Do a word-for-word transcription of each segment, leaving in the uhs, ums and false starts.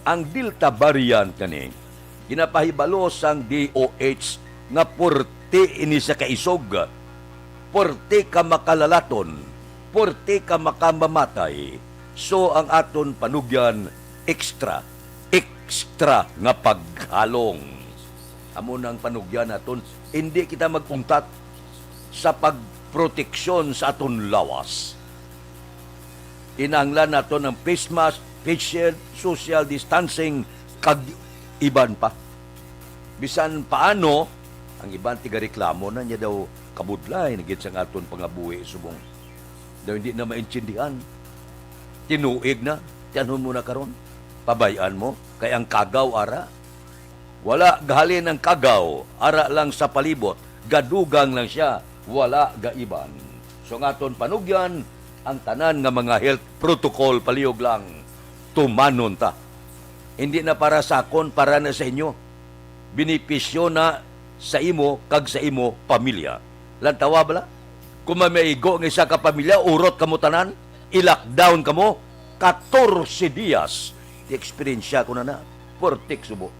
Ang Delta variant kani, ginapahibalo sang D O H nga porte ini sa kaisog, porte ka makalalaton, porte ka makamamatay. So, ang aton panugyan, extra, extra nga paghalong. Amo nang panugyan naton, hindi kita mag-untat sa pagproteksyon sa aton lawas. Kinahanglan naton ang face mask, face shield, social distancing, kag iban pa. Bisan paano, ang iban tigareklamo na niya daw kabudlay na gid sang aton pangabuhi subong daw hindi na maintindihan. Tinuig na, tianhon mo na karon. Pabay-an mo, kay ang kagaw ara. Wala gahalin ang kagaw, ara lang sa palibot, gadugang lang siya, wala gaiban. So, ang aton panugyan, ang tanan nga mga health protocol, palihog lang, tumanon ta. Hindi na para sa akon, para na sa inyo. Benepisyo na sa imo kag sa imo pamilya. Lantawa bala? Kung may maigo nga isa ka pamilya, urot kamo tanan, i-lockdown kamo, katorse dias. Di-eksperyensya ko na na. Puwertek subo.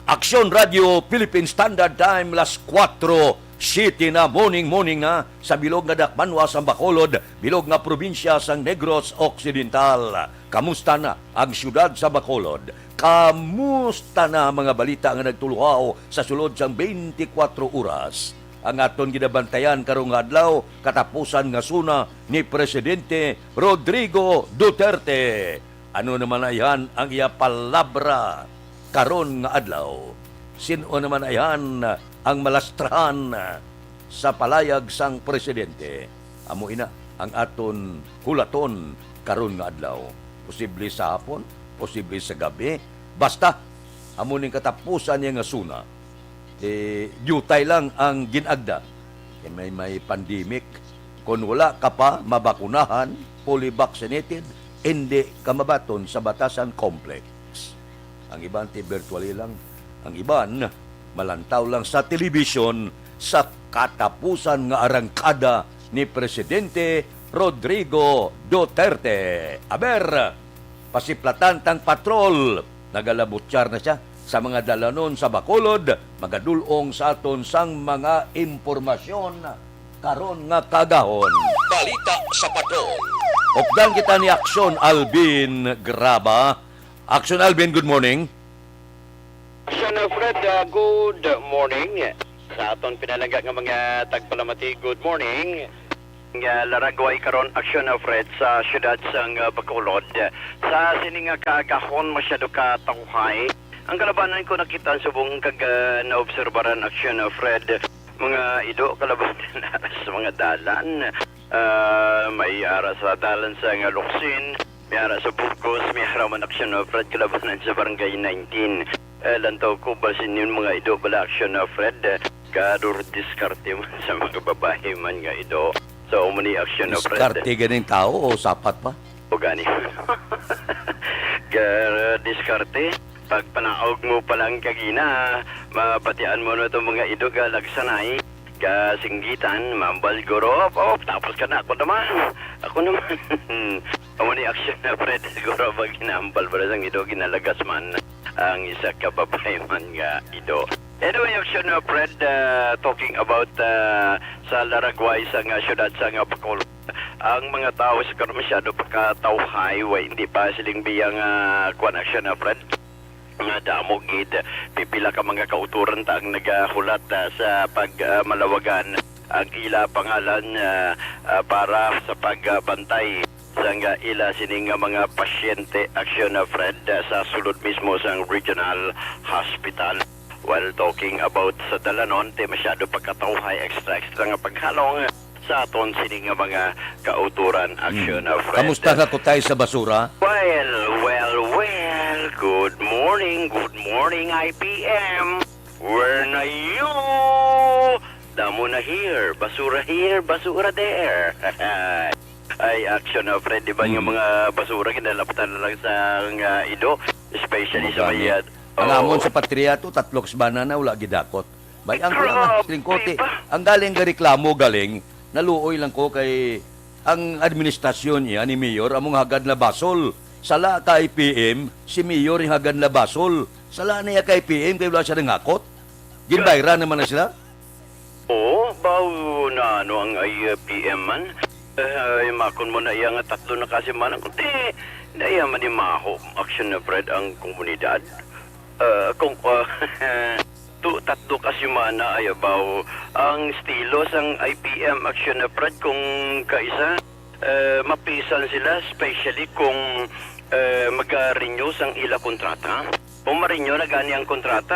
Aksyon Radio Philippine Standard Time, las kuwatro, siyete na, morning, morning na, sa bilog nga dakbanwa sang Bacolod, bilog nga probinsya sang Negros Occidental. Kamusta na ang siyudad sa Bacolod? Kamusta na mga balita nga nagtuluhaw sa sulod sang twenty-four oras? Ang aton ginabantayan karong nga adlaw, katapusan nga suna ni Presidente Rodrigo Duterte. Ano naman ayhan ang iya palabra karon nga adlaw? Sin-o naman ayhan ang malastrahan sa palayag sang presidente? Amo ina ang aton hulaton karon nga adlaw. Posible sa hapon, posible sa gabi. Basta, amo ning katapusan niya nga suna. Eh, diutay lang ang gin-agda. Kay may, may pandemic. Kung wala ka pa mabakunahan, fully vaccinated, hindi ka mabaton sa Batasan Complex. Ang iban ti virtually lang. Ang iban, malantaw lang sa telebisyon sa katapusan nga arangkada ni Presidente Rodrigo Duterte. Aber, pasiplatan tang patrol. Nagalabutyar na siya sa mga dalanon sa Bacolod, magadul-ong sa aton sang mga impormasyon karon nga kagahon. Balita sa Patrol. Updan kita ni Aksyon Alvin Graba. Aksyon Alvin, good morning. Aksyon, uh, Fred, uh, good morning. Sa aton pinalangga nga mga tagpalamati, good morning. Nga laragway karon, Aksyon, uh, Fred, sa siyudad sang, uh, Bacolod. Sa sini nga kaagahon, masyado ka tawhay. Ang kalabanan ko nakita subong kag, uh, naobserbaran, Aksyon, uh, Fred. Mga ido, kalabanan sa mga dalan. Ah, may ara sa dalan sa nga Luksin, may ara sa Burgos, may ara man, Aksyon, uh, Fred, kalabanan sa Barangay nineteen. Eh, lantaw ko, basin yun mga ido bala, Aksyon, uh, Fred, eh, kadurdiskarte man sa mga babae man nga ido. So, amo ni, Aksyon, uh, Fred. Diskarte ganing tao o sapat pa? O gani. Ka-, diskarte. Pagpanaog mo pa lang kagina, mabatian mo na itong mga ido nga lagsanay. Kasinggitan, mambal guro, op, op, tapos ka na, ako naman. Ako naman. Amo ni, Aksyon, uh, Fred, siguro pag hinambal, para sang ido, ginalagas man ang isa ka babae man nga ido. Anyway, Aksyon, uh, Fred, uh, talking about, uh, sa laragway sa nga siyudad sa nga Bacolod, ang mga tao sa karon masyado pa ka tawhay, way, hindi pa siling biyang, uh, kuwan, Aksyon, uh, Fred. Nga damo gid, pipila ka mga kautoran ta ang nagahulat, ah, sa pag, ah, malawagan ang ila pangalan, ah, ah, para sa pagbantay sang ila sini nga mga pasyente, Aksyon, ah, Fred, ah, sa sulod mismo sang Regional Hospital. While talking about sa dalanon, ti masyado pagkatawhay, extra, extra nga paghalong sa aton sini nga mga kautoran, Aksyon, hmm, ah, Fred. Kamusta nga kutay sa basura? Well, well, well. Good morning, good morning, I P M. Where na you? Damo na here. Basura here, basura there. Ay, Aksyon, ah, Fred, di ba, yung, hmm, mga basura, ginalaptan na lang sa nga ido, especially sa, mao gani, may, ah, ang, oo, amon sa Patriato, tatlo ka semana na wala gidakot. Bay, ang, grabe, ang lingkote, ba? Ang galing nga reklamo, galing, naluoy lang ko kay ang administrasyon niya ni Mayor, among hagad na basol. Sala ka I P M, si Mayor yung hagan labasol. Sala niya ka I P M kay wala siya nang hakot. Ginbayran naman na sila. Oo, baw na ano ang I P M man. Eh, imakon mo na iya nga tatlo na ka semana. Kundi, na iya man imaho, Action na Fred, ang komunidad. Eh, kung, ah, tu-, tatlo ka semana ay abaw ang estilo sang I P M, Action na Fred, kung kaisa, eh, mapisan sila, especially kung, eh, maga-renew sang ila kontrata. Kung ma-renew na gani ang kontrata,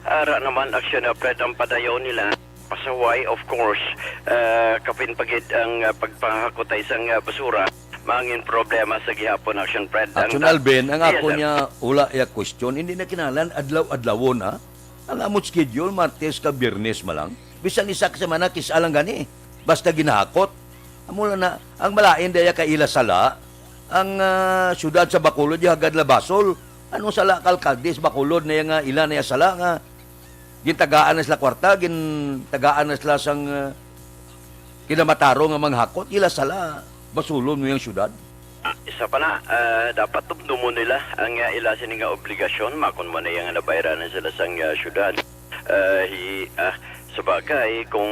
ara naman, Action na Fred, ang padayaw nila. Pasaway, of course, eh, kapin pa gid ang, eh, pagpahakutay sang, eh, basura, mangin problema sa gihapon, Action Fred. Ang Action da- Alvin, ang Yes, ako sir. niya, wala iya question, hindi na kinahanglan adlaw-adlawon, ha? Ang amot schedule, Martes ka Biyernes ma lang. Bisan isa ka semana, kis-a lang gani. Basta ginahakot. Amo lang na, ang malain daya ka ila sala, ang, ah, syudad sa Bacolod, yung hagad labasol. Anong sala ka alkalde sa Bacolod na yung, ah, ila na yung sala nga gintagaan na sila kwarta, gintagaan na sila sang, ah, kinamataro nga manghakot, ila sala, basulon mo yung syudad. Ah, isa pa na, ah, dapat tumdumon nila ang, ah, ila sini nga obligasyon, makon mo na yung nabayranan sila sang, ah, syudad. Ah, hi-, ah, sa bagay, kung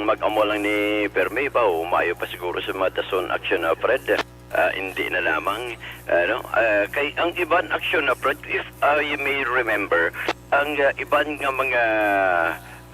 mag-amo lang ni Permi, ba, umayo pa siguro sa mga dason action, ah, Fred. Ah, hindi na lamang, ano, ah, kay ang iban action, ah, Fred, if I may remember, ang, ah, iban nga mga,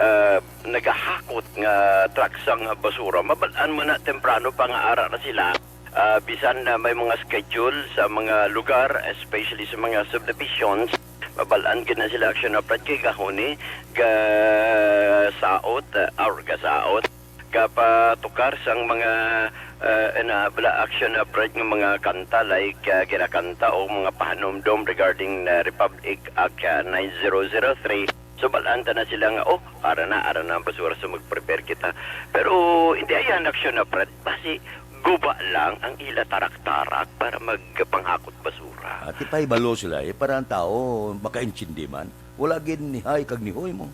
ah, nagahakot nga truck sang basura, mabal-an mo na temprano pa nga ara na sila. Ah, bisan na may mga schedule sa mga lugar, especially sa mga subdivisions, mabal-an gid na sila action na Fred kay gahoni, gasaot, ah, or gasaot, gapatukar sang mga, ah, na bala action na Fred nga mga kanta like, ah, ginakanta o mga pahanumdom regarding na Republic Act, ah, nine zero zero three. So, bal-an ta na sila nga, "Oh, ara na, ara na ang basura, so mag-prepare kita." Pero hindi ayan action na Fred. Basi, guba lang ang ila tarak-tarak para magpanghakot basura. Ati pahibalo sila, eh, para ang tao makaintindi man. Wala gid ni hay kag ni hoy mo.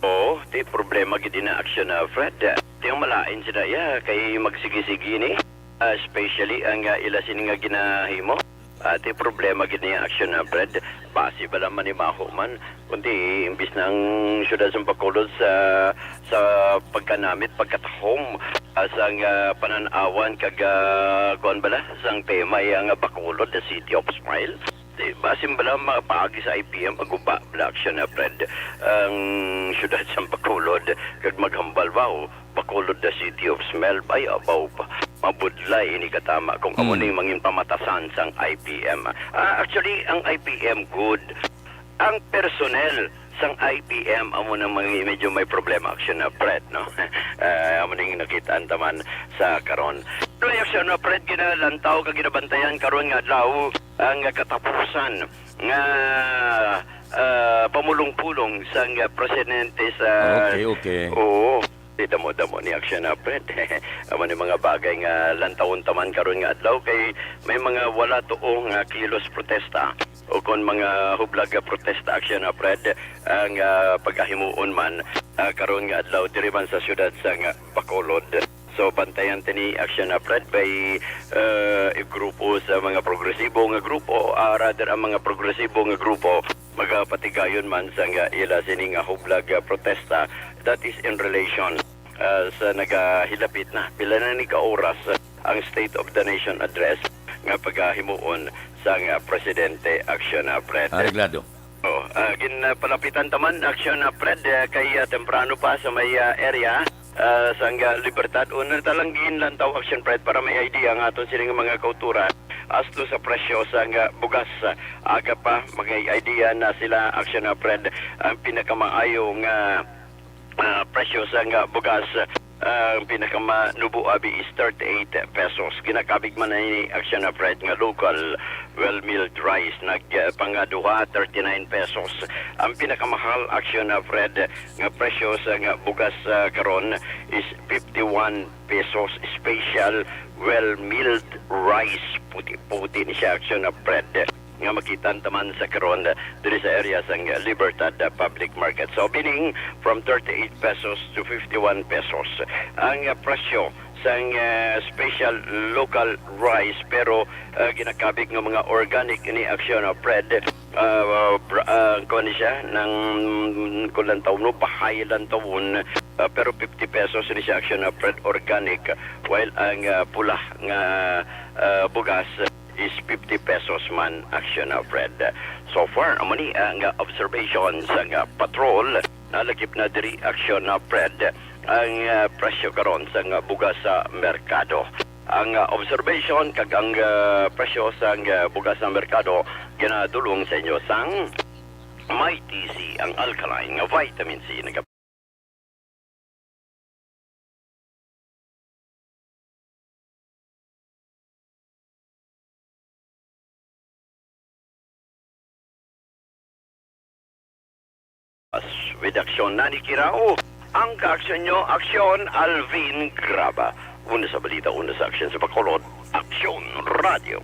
Oo, ti problema gid ina action na Fred. Ti ang malain sila, ya, kay magsigi-sigi ni. Ah, especially ang, ah, ila sini nga ginahimo. Ah, ti problema gid ni action na Fred. Basi bala manimaho man. Kundi imbis na ang siyudad sa Bacolod sa, sa pagkanamit, pagkatahom, ah, sang, ah, panan-awan kag, ah, kuwan bala, sang tema iya nga Bacolod, the City of Smile. Di, basin bala mapaagi sa I P M, maguba bala action na Fred ang siyudad sa Bacolod, kag maghambal ba, oh, Bacolod, the City of Smile, bay, abaw pa. Mabudlay ini katama kung amo Hmm. ni mangin pamatasan sang I P M. Ah, actually, ang I P M good. Ang personnel sang I P M amo nang mga medyo may problema action na Fred, no? Ah, amo ning nakitaan taman sa karon. Pero action na Fred, ginalantaw kag ginabantayan karon nga adlaw ang katapusan nga, ah, pamulong-pulong sang presidente sa Okay, okay. Oo. Di damo-damo ni action na Fred. Amo ni mga bagay nga lantawon taman karon nga adlaw kay may mga wala tuo nga kilos protesta o kon mga hublag nga protesta action na Fred ang, ah, pagahimuon man, ah, karon nga adlaw diri man sa siyudad sa nga Bacolod. So, bantayan tini action na Fred by, ah, grupo sa mga progresibo nga grupo, ah, rather ang mga progresibo nga grupo magapatigayon man sa nga ila sini nga hublag, ah, protesta. That is in relation, ah, sa nagahilapit na pila na ni ka oras ang State of the Nation Address nga pagahimuon sa nga presidente action na Fred. Areglado. Oh, ah, ginpalapitan taman action na Fred, ah, kay, ah, temprano pa sa may, ah, area, ah, sang, ah, Libertad. Una ta lang ginlantaw action Fred para may idea ang aton sining mga kauturan as to sa presyo sang, ah, bugas. Ah, aga pa, may idea na sila action na Fred. Ang pinakamaayo nga, ah, presyo sang, ah, bugas, ah, ang pinakamanubo abi is thirty-eight pesos. Ginakabig man ni action na Fred nga local well milled rice nag, ah, pangaduha, thirty-nine pesos. Ang pinakamahal action na Fred nga presyo sang bugas, ah, karon is fifty-one pesos special well milled rice. Puti-puti ni siya action na Fred nga makita taman sa karon diri sa area sang Libertad, ah, Public Market. So, meaning, from thirty-eight pesos to fifty-one pesos ang, ah, presyo sang, ah, special local rice, pero, ah, ginakabig nga mga organic ni Aksyon, ah, Fred. Ah, bra-, ah, kuwan ni siya, nang, kuwan lang tawon, no, bahay lang tawon. Ah, pero fifty pesos ni siya, Aksyon, ah, Fred, organic, while ang, ah, pula nga, ah, bugas is fifty pesos man, Aksyon, ah, Fred. So far, amo ni ang, ah, observation sang, ah, patrol. Nalagip na diri, Aksyon, ah, Fred, ang, ah, presyo karon sang, ah, bugas sa merkado. Ang, ah, observation kag ang, ah, presyo sang, ah, bugas sa merkado ginadulong sa inyo sang Mighty C, ang alkaline nga vitamin C. Nag- With Aksyon Nani Kirao, ang kaaksyon nyo, Aksyon Alvin Graba. Una sa balita, una sa aksyon sa Bacolod, Aksyon Radio.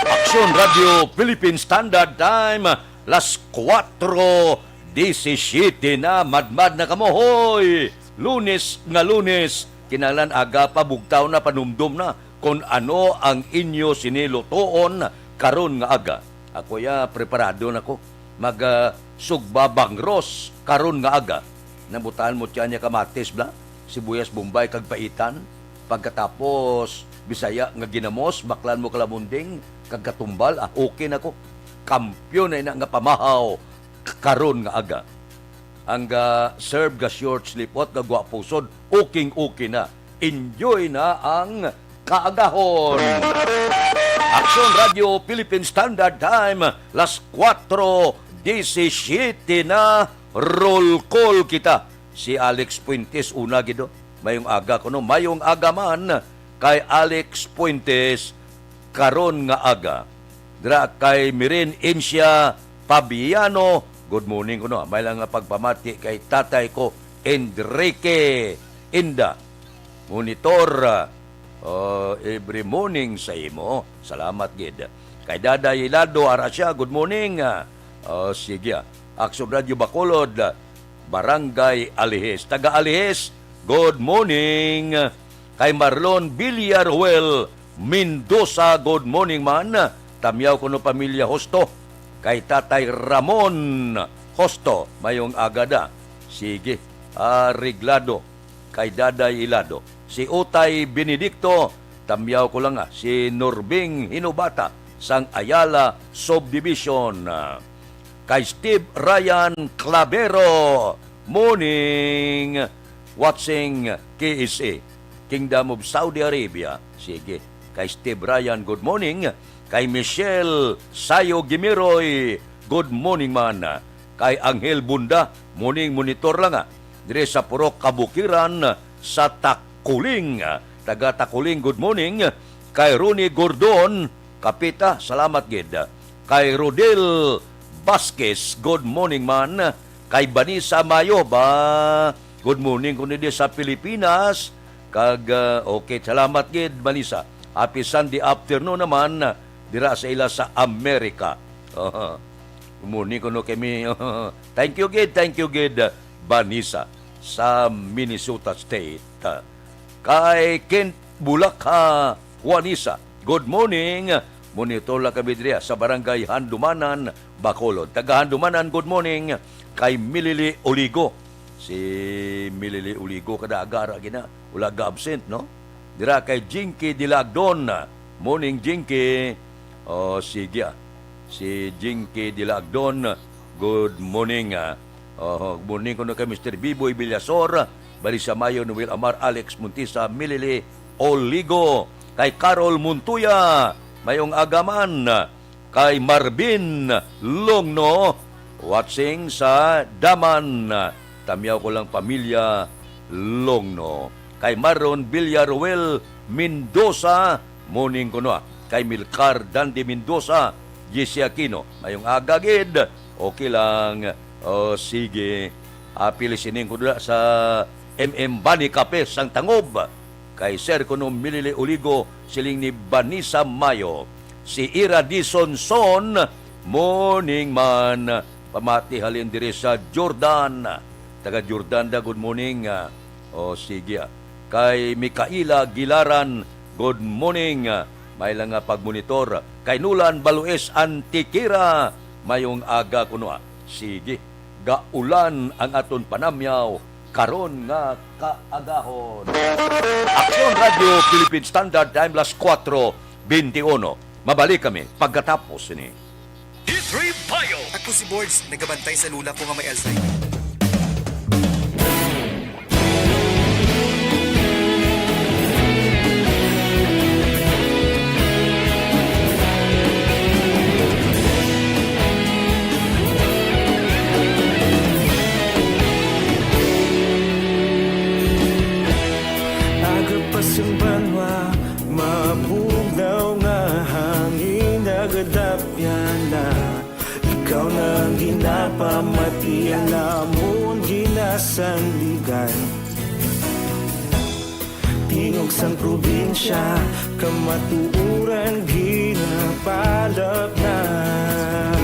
Aksyon Radio Philippine Standard Time, las kuwatro disisiete na, madmad na kamo, hoy! Lunes nga Lunes, kinahanglan aga pa, bugtaw na, panumdom na kon ano ang inyo sini lutoon karon nga aga. Ako ya, preparado na ko. Mag, ah, sugba bangros karon nga aga. Nabutahan mo tiyan niya kamatis, bla? Sibuyas Bombay kag paitan. Pagkatapos, Bisaya nga ginamos, baklan mo kalamunding, kag katumbal, ah, okay na ko. Kampiyon na ina nga pamahaw k-, karon nga aga. Ang ga-serve ga short sleeve out, ga gwapo sod, uking-uki na. Enjoy na ang kaagahon. Aksyon Radio Philippine Standard Time, las kuwatro disisiete na, roll call kita. Si Alex Fuentes una gid, oh. Mayong aga kuno, mayong aga man kay Alex Fuentes karon nga aga. Dira kay Mirin Incia Fabiano, good morning kuno. May lang nga pagpamati kay tatay ko, Enrique Inda. Monitor, ah, oh, every morning sa imo. Salamat gid. Kay Daday Hilado, ara siya, good morning. Ah, oh, sige, ah. Aksyon Radio Bacolod, ah, Barangay Alihis. Taga Alihis, good morning. Kay Marlon Villaruel Mendoza, good morning man. Tamyaw kuno pamilya Hosto. Kay Tatay Ramon Hosto, mayong aga da. Sige, areglado. Kay Daday Hilado. Si Utay Benedicto, tamyaw ko lang, ah, si Norbing Hinobata sang Ayala Subdivision. Kay Steve Ryan Clavero, morning, watching K S A, Kingdom of Saudi Arabia. Sige. Kay Steve Ryan, good morning. Kay Michelle Sayo Gimiroy, good morning man. Kay Angel Bunda, morning, monitor lang, ah. Dire sa Purok Kabukiran sa Takuling. Taga Takuling, good morning. Kay Ronnie Gordon, Kapita, salamat gid. Kay Rodel Vasquez, good morning man. Kay Vanessa Mayo ba, good morning kuno di sa Pilipinas. Kag, ah, okay, salamat gid, Vanessa. Happy Sunday afternoon naman, ah, dira sa ila sa Amerika. Good morning kuno kami. Thank you gid, thank you gid, Vanessa, sa Minnesota State. Kay Kent Bulakha Juanisa, good morning. Monitor lang kami diri sa Barangay Handumanan, Bacolod. Taga Handumanan, good morning. Kay Milili Oligo. Si Milili Oligo, kada aga ara gina, wala ga-absent, no? Dira kay Jinky Dilagdon. Morning, Jinky. Oh, sige, ah. Si Jinky Dilagdon, good morning, ah. Oh, good morning kuno kay Mister Biboy Villasor, Balisa Mayo, Noel Amar, Alex Montisa, Milili Oligo, kay Carol Montoya, mayong aga man, kay Marvin Longno, watching sa Daman, tamyaw ko lang pamilya Longno, kay Maron Villaruel Mendoza, morning kuno, ah, kay Milcar Dandi Mendoza, Jesse Aquino, mayong aga gid, okay lang, oh, sige. Happy listening ko dula sa M M Bani Cafe sang Tangob. Kay Sir kuno Milili Oligo, siling ni Vanessa Mayo. Si Ira Dison Son, morning man. Pamati halin diri sa Jordan. Taga Jordan da, good morning. Ah, oh, sige, ah. Kay Mikaela Gilaran, good morning. May lang nga pagmonitor. Kay Nulan Balues Antiquera, mayong aga kuno, ah. Sige, gaulan ang aton panamyaw karon nga kaagahon. Aksyon Radio Philippine Standard Time, las kuwatro bentiuno. Mabalik kami pagkatapos ni History Bio. Ako si Borge, nagabantay sa lola ko nga may Alzheimer. Aga pa sang banwa, mabugnaw nga hangin nagadapyan na. Ikaw na ang ginapamati, ang amon ginasandigan. Tingog sang probinsya, kamatuoran ginapalapnap.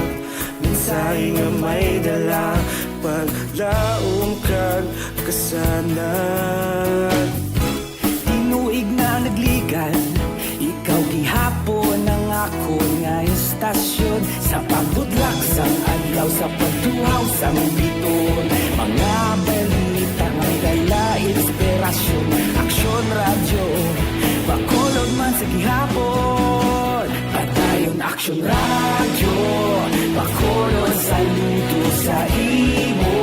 Mensahe nga may dala, paglaom kag kasanag. Tinuig na nagligan, ikaw gihapon ang akon nga istasyon. Sa pagbutlak sang adlaw, sa pagtuhaw sang biton, mga balita nga may dala inspirasyon. Aksyon Radyo, Bacolod man sa gihapon. Padayon Aksyon Radyo, Bacolod, saludo sa imo.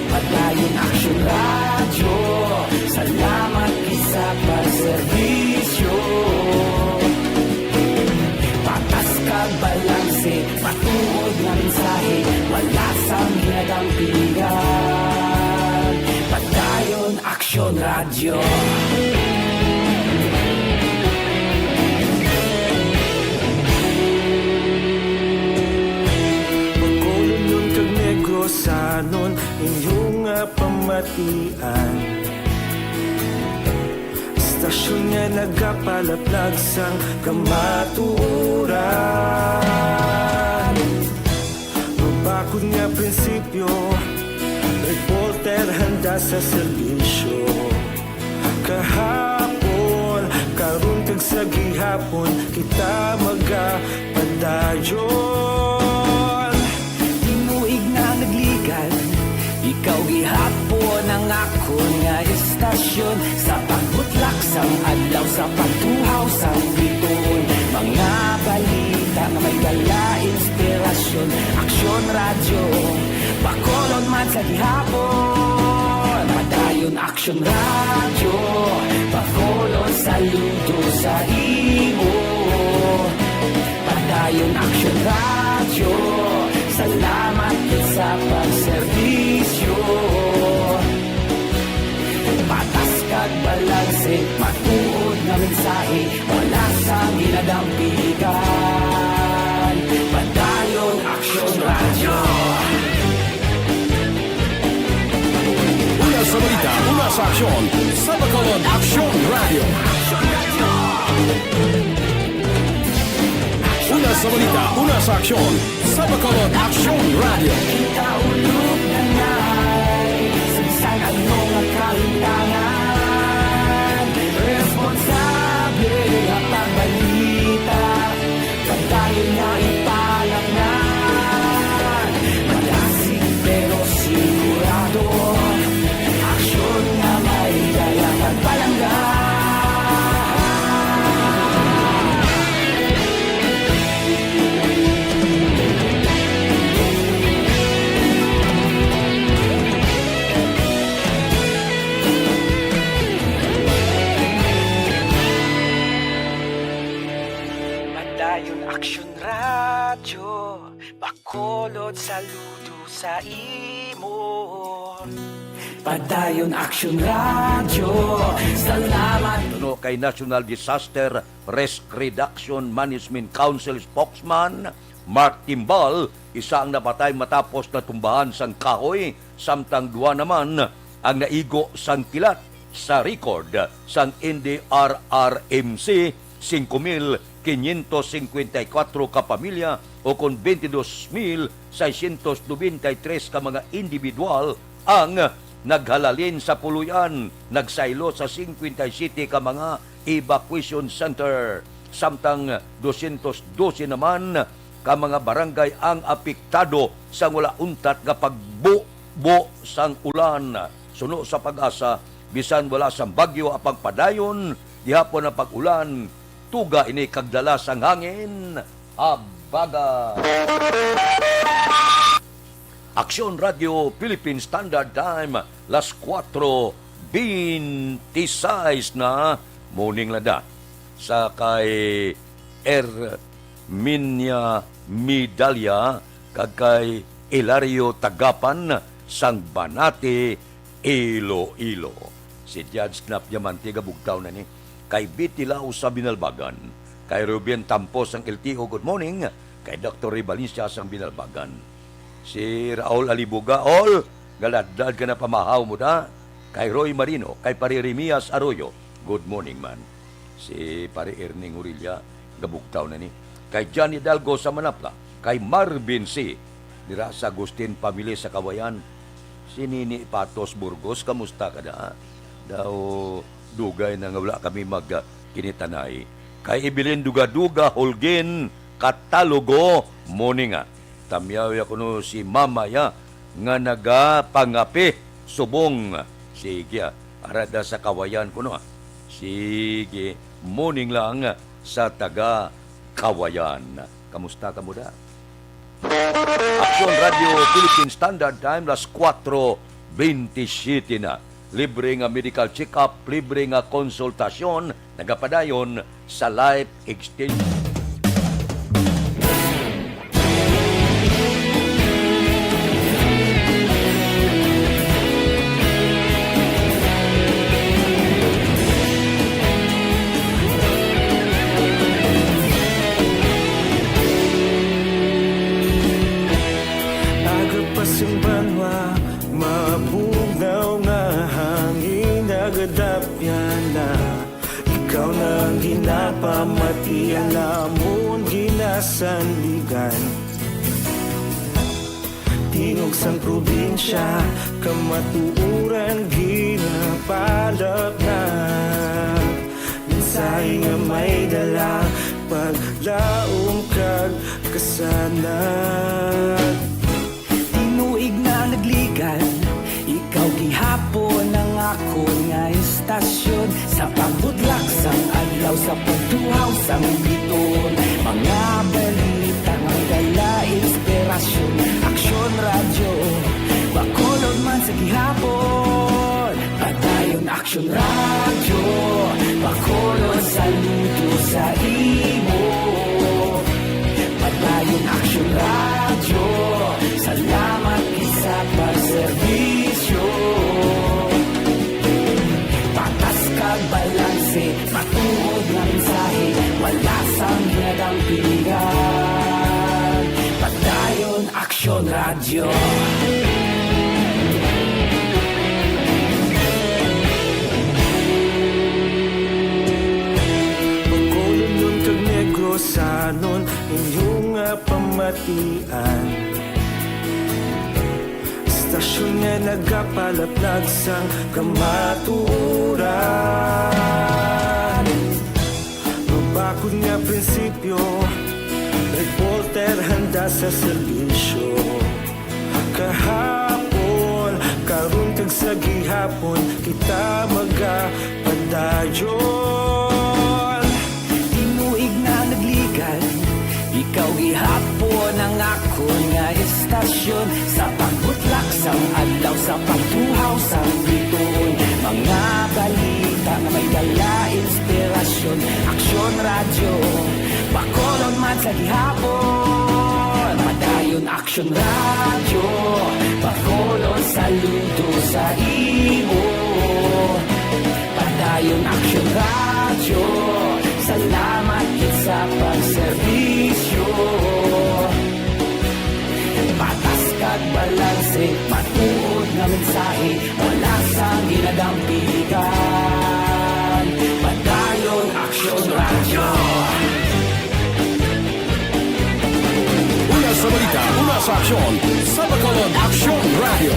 Padayon Aksyon Radyo, salamat gid sa pagserbisyo. Patas kag balanse, matuod nga mensahe, wala sang ginadampigan. Padayon Aksyon Radyo. Bacolodnon kag Negrosanon, inyo nga pamatian. Istasyon nga nagapalaplag sang kamatuoran. Mabakod nga prinsipyo, reporter handa sa serbisyo. Kahapon, karon kag sa gihapon, kita magapadayon. Tinuig na nagligan, ikaw gihapon ang akon nga istasyon. Sa pagbutlak sang adlaw, sa pagtuhaw sang biton, mga balita nga may dala inspirasyon. Aksyon Radyo, Bacolod man sa gihapon. Padayon Aksyon Radyo, Bacolod, saludo sa imo. Padayon Aksyon Radyo, salamat gid sa pagserbisyo. Patas kag balanse, matuod nga mensahe, wala sang ginadampigan. Padayon Aksyon Radyo. Una sa balita, una sa aksyon, sa Bacolod Aksyon Radyo. Una sa balita, una sa aksyon, sa Bacolod Aksyon Radyo. Kita ulog na ngay, sa bisan ano nga kalimtangan, responsable nga pagbalita, padayon nga ipalapngan. Malasig pero sigurado, aksyon nga may dala pagpalangga. Padayon Aksyon Radyo, Bacolod, saludo sa imo. Padayon Aksyon Radyo, salamat. Ano kay National Disaster Risk Reduction Management Council spokesman Mark Timbal, isa ang napatay matapos natumbahan sang kahoy, samtang duha naman ang naigo sang kilat. Sa record sang N D R R M C, singko mil quinientos cincuenta y cuatro ka pamilya, o kon twenty-dos mil seiscientos noventa y tres ka mga individual ang naghalalin sa Puloy-an, nagsaylo sa cincuenta y siete ka mga evacuation center, samtang dosyentos dose naman ka mga barangay ang apektado sang wala untat nga pagbubo sang ulan. Suno sa PAGASA, bisan wala sang bagyo apang padayon gihapon ang pag-ulan, tuga ini kag dala sang hangin. Habaga. Aksyon Radio Philippine Standard Time, las kuwatro beintisais na, morning lang da. Sa kay Erminia Midalia kag kay Hilario Tagapan sang Banati, Iloilo. Si Judge Snap Diamante gabugtaw na ni. Kay Betty Lau sa Binalbagan. Kay Ruben Tampos sang L T O, good morning. Kay Doktor Ray Valencia sang Binalbagan. Si Raul Alibuga, all, galadlad ka na pamahaw mo da. Kay Roy Marino, kay Pare Remias Arroyo, good morning man. Si Pare Erning Urilla, gabugtaw na ni. Kay Johnny Dalgo sa Manapla, kay Marvin C. Dira sa Agustin Family sa Kawayan. Si Nini Patos Burgos, kamusta ka na? Daw dugay na nga wala kami mag, ah, kinitanay. Kay Evelyn Dugaduga Holguin, Catalogo, morning nga. Tamyaw ya kuno si Mama ya nga nagapangape subong. Sige, ah, ara da sa Kawayan kuno, ah. Sige, morning lang sa taga Kawayan. Kamusta ka mo da? Aksyon Radio Philippine Standard Time, las kuwatro bentisiete na. Libre nga medical check-up, libre nga konsultasyon, nagapadayon sa Life Extension. Aga pa sing banwa, mabugnaw nga hangin, nagadapyan na. Ikaw na ang ginapamati, ang amon ginasandigan. Tingog sang probinsya, kamatuoran ginapalapnag. Mensahe nga may dala, paglaom kag kasanag. Tinuig na nagligan, ikaw gihapon ang akon nga istasyon. Sa pagbutlak sang adlaw, sa pagtuhaw sang bituon, mga balita nga may dala inspirasyon. Aksyon Radyo, Bacolod man sa gihapon. Padayon Aksyon Radyo, Bacolod, saludo sa imo. Padayon Aksyon Radyo, salamat gid sa pagserbisyo. Patas kag balanse, matuod nga mensahe, wala sang ginadampigan. Padayon Aksyon Radyo. Bacolodnon kag Negrosanon, inyo nga pamatian. Istasyon nga nagapalaplag sang kamatuoran. Mabakod nga prinsipyo, reporter handa sa serbisyo. Kahapon, karon, kag sa gihapon, kita magapadayon. Tinuig na nagligan, ikaw gihapon ang akon nga istasyon. Sa pagbutlak sang adlaw, sa pagtuhaw sang bituon, mga balita nga may dala inspirasyon. Aksyon Radyo, Bacolod man sa gihapon. Padayon Aksyon Radyo, Bacolod, saludo sa imo. Padayon Aksyon Radyo, salamat gid sa pagserbisyo. Patas kag balanse, matuod nga mensahe, wala sang ginadampigan. Padayon Aksyon Radyo. Una sa balita, una sa aksyon, sa Bacolod Aksyon Radyo.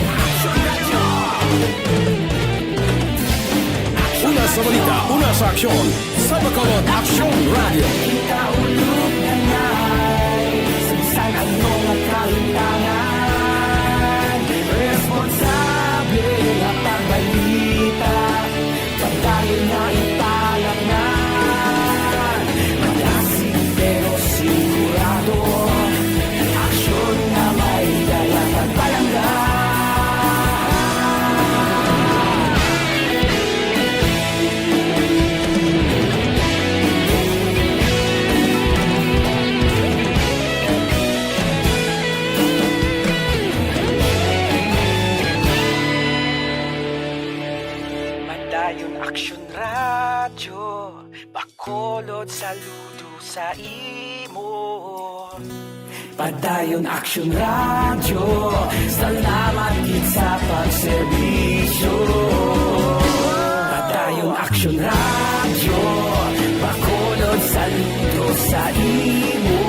Una sa balita, una sa aksyon, sa Bacolod Aksyon Radio. Kita ulog na ngay, sa bisan ano nga kalimtangan, responsable nga pagbalita, padayon nga ipalaknan. Malasig pero sigurado, aksyon nga may dala kag palangga. Padayon Aksyon Radyo, Bacolod, saludo sa imo. Padayon Aksyon Radyo, salamat gid sa pagserbisyo. Padayon Aksyon Radyo, Bacolod, saludo sa imo.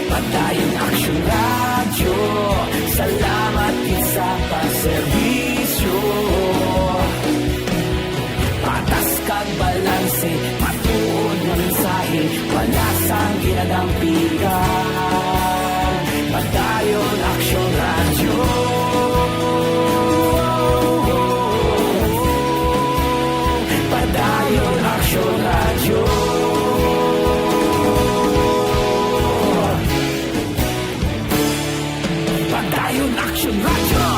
Padayon Aksyon Radyo, salamat gid sa pagserbisyo. Patas kag balanse, matuod nga mensahe, wala sang ginadampigan. Padayon Aksyon Radyo. Padayon Aksyon Radyo. Padayon Aksyon Radyo.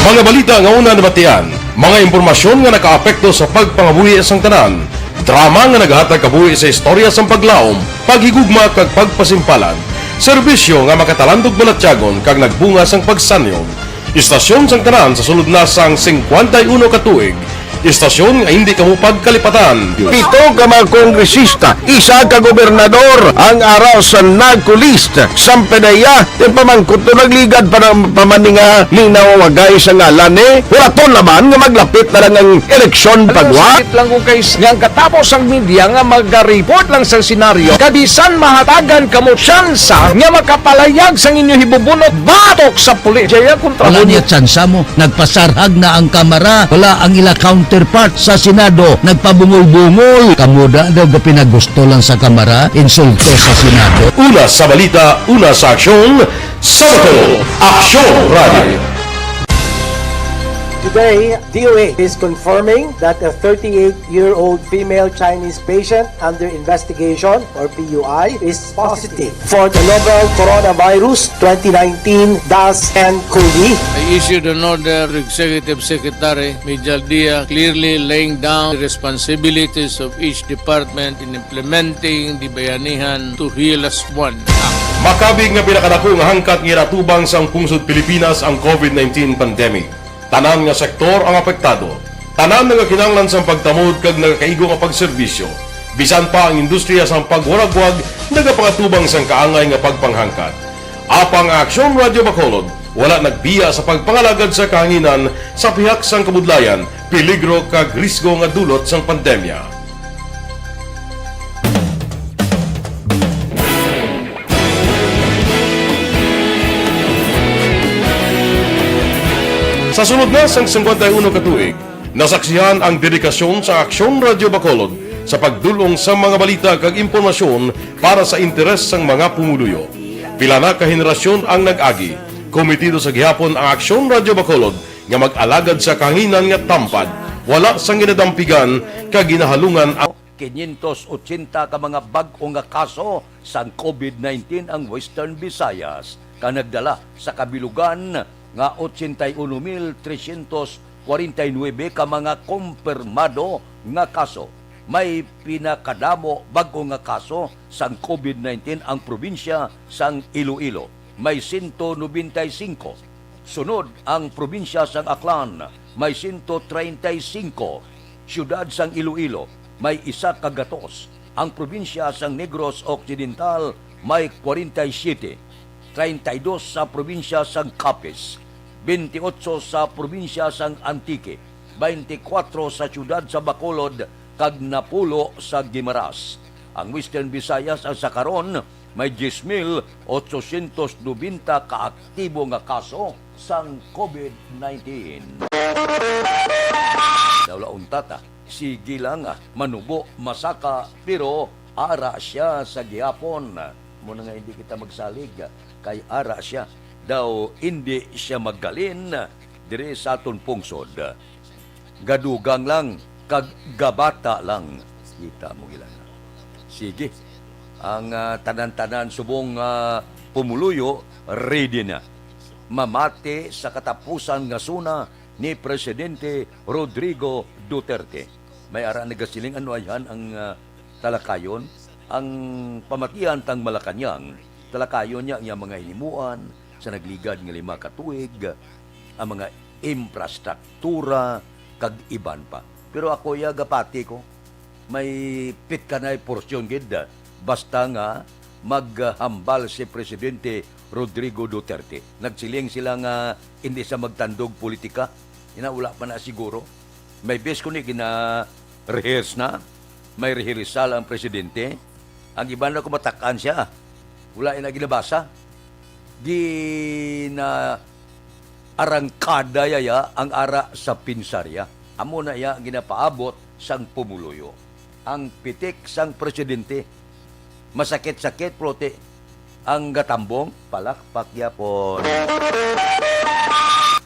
Mga balita nga una nabatian, mga impormasyon nga nakaapekto sa pagpangabuhi sang tanan, drama nga nagahatag kabuhi sa istorya sang paglaom, paghigugma kag pagpasimpalan, serbisyo nga makatalandog balatyagon kag nagbunga sang pagsanyog. Istasyon sang tanan sa sulod na sang singkwenta y uno ka tuig. Istasyon nga hindi kamo pagkalipatan. Pito ka mga kongresista, isa ka gobernador ang ara sa NAGCO list. Sampanaya, ti pamangkot to nagligad pa ng pamaninga ni nawawagay sa ngalan ni Huraton naman nga maglapit na lang ang eleksyon pagwa. Sakit lang kung kay nga ang katapos ang media nga magaripot lang sa senaryo, kabisan mahatagan kamo tsansa nga makapalayag sang inyo hibubunot batok sa pulis. Jaya kontra Wala mo niya tsansa mo. Nagpasarhag na ang Kamara. Wala ang ila counterpart sa Senado. Nagpabungol-bungol. Kamo da daw ga pinagusto lang sa Kamara. Insulto sa Senado. Una sa balita, una sa aksyon, sa Bacolod Aksyon Radio. Today, D O H is confirming that a thirty-eight-year-old female Chinese patient under investigation, or P U I, is positive for the novel coronavirus twenty nineteen dash N COVID. I issued an order to Executive Secretary Mijal Dia, clearly laying down the responsibilities of each department in implementing the Bayanihan to Heal Us One Act. Makabig nga pinakadako nga hangkat nga ginatubang sang pungsod Pilipinas ang COVID nineteen pandemic. Tanan nga sektor ang apektado. Tanan nagakinahanglan sang pagtamod kag nagakaigo nga pagserbisyo. Bisan pa ang industriya sang pagwaragwag nagapangatubang sang kaangay nga pagpanghangkat. Apang ang Aksyon Radio Bacolod wala nagbiya sa pagpangalagad sa kahanginan sa pihak sang kabudlayan, peligro kag risgo nga dulot sang pandemya. Sa sulod na sang singkwenta y uno ka tuig, nasaksihan ang dedikasyon sa Aksyon Radio Bacolod sa pagdul-ong sa mga balita kag impormasyon para sa interes sang mga pumuluyo. Pila na ka henerasyon ang nag-agi, kometido sa gihapon ang Aksyon Radio Bacolod nga mag-alagad sa kahanginan nga tampad, wala sang ginadampigan kag ginahalungan ang Quinientos ochenta ka mga bag-o nga kaso sang COVID nineteen ang Western Visayas, kag nagdala sa kabilugan nga ochenta y uno mil trescientos kwarenta y nuebe ka mga kumpirmado nga kaso. May pinakadamo bag-o nga kaso sang COVID nineteen ang probinsya sang Iloilo, may sento nobenta y singko. Sunod ang probinsya sang Aklan, may sento treinta y singko. Siyudad sang Iloilo, may isa ka gatos. Ang probinsya sang Negros Occidental, may kwarenta y siyete. Treinta y dos sa probinsya sang Capiz. twenty-eight sa probinsya sang Antique, twenty-four sa siyudad sa Bacolod, kag napulo sa Guimaras. Ang Western Visayas ang sa karon may diyes mil otsosyentos nobenta ka aktibo nga kaso sang COVID nineteen. Daw la unta ta, sige lang, ah, manubo, masaka, pero ara siya sa gihapon. Mo na nga hindi kita magsalig, ah, kay ara siya. Daw hindi siya maggalin, ah, diri sa aton pungsod. Gadugang lang, kag gabata lang. Kita mo gila na. Sige. Ang, ah, tanan-tanan subong, ah, pumuluyo, ready na. Mamati sa katapusan nga suna ni Presidente Rodrigo Duterte. May ara nagasiling, ano ayhan ang, ah, talakayon? Ang pamatian tang Malacañang, talakayon niya ang iyang mga hinimuan sa nagligad nga lima ka tuig, ang mga infrastruktura, kag iban pa. Pero ako, iya, gapati ko, may pitkanay porsyon gid, basta nga maghambal si Presidente Rodrigo Duterte. Nagsiling sila nga hindi sa magtandog politika, ina wala pa na siguro. May bes ko ni gina-rehearse na, may rehearsal ang presidente. Ang iban na kumatak-an siya, wala ina ginabasa. Gina arangkada yaya ang ara sa pinsarya. Amo na iya ang ginapaabot sang pumuluyo. Ang pitik sang presidente. Masakit-sakit, prote. Ang gatambong, palakpak yapon.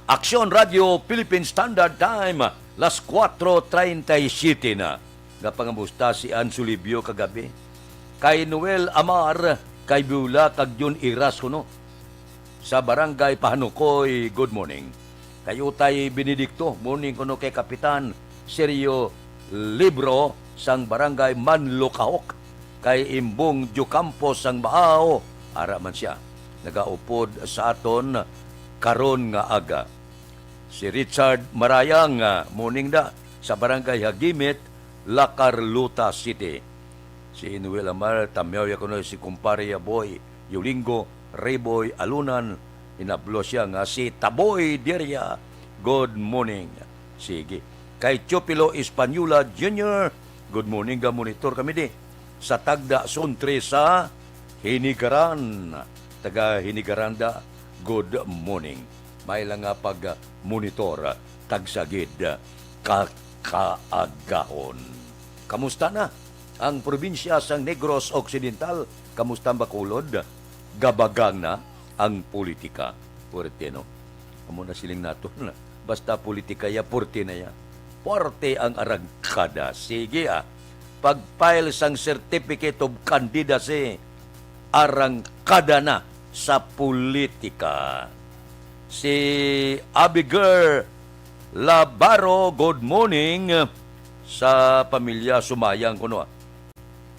Aksyon Radio Philippine Standard Time, las kuwatro treinta y siete na. Nga pangamusta si Ann Sulibio kagabi? Kay Noel Amar, kay Beulah, kag Jun Iras kuno. Sa Barangay Pahanukoy, good morning. Kay Utay Benedicto, morning kuno kay Kapitan Sergio Libro sang Barangay Manlocahok. Kay Imbong Diocampo sang Baao, ara man siya. Nagaupod sa aton karon nga aga. Si Richard Marayang, ah, morning da, sa Barangay Hagimit, La Carlota City. Si Noel Amar, tamyaw ya kuno si kumpare ya Boy Yulingo, Reboy Alunan, inablo siya nga si Taboy Diria. Good morning. Sige. Kay Chupilo Española Junior, good morning, ga monitor kami di. Sa Tagda Suntre sa Hinigaran. Taga Hinigaran da, good morning. May lang nga pag-monitor, tagsa gid ka kaagahon. Kamusta na ang probinsya sang Negros Occidental? Kamusta ang Bacolod? Gabagang na ang politika. Puwerte, no? Amo na siling naton. Basta politika ya, puwerte na ya. Puwerte ang arangkada. Sige, ah. Pag-file sang Certificate of Candidacy, arangkada na sa politika. Si Abigail Labaro, good morning. Sa pamilya, sumayang kuno, ah.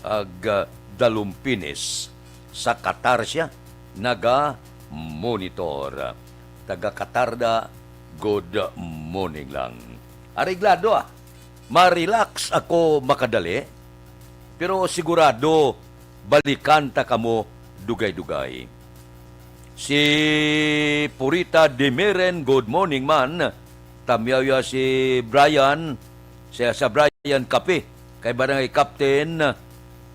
Ag, ah, Dalumpines. Sa Qatar siya naga-monitor. Taga Qatar da, good morning lang. Areglado, ah. Ma-relax ako makadali, pero sigurado balikan ta kamo dugay-dugay. Si Purita Dimiren, good morning man. Tamyaw ya si Brian, siya sa Brian Cafe, kay Barangay Captain,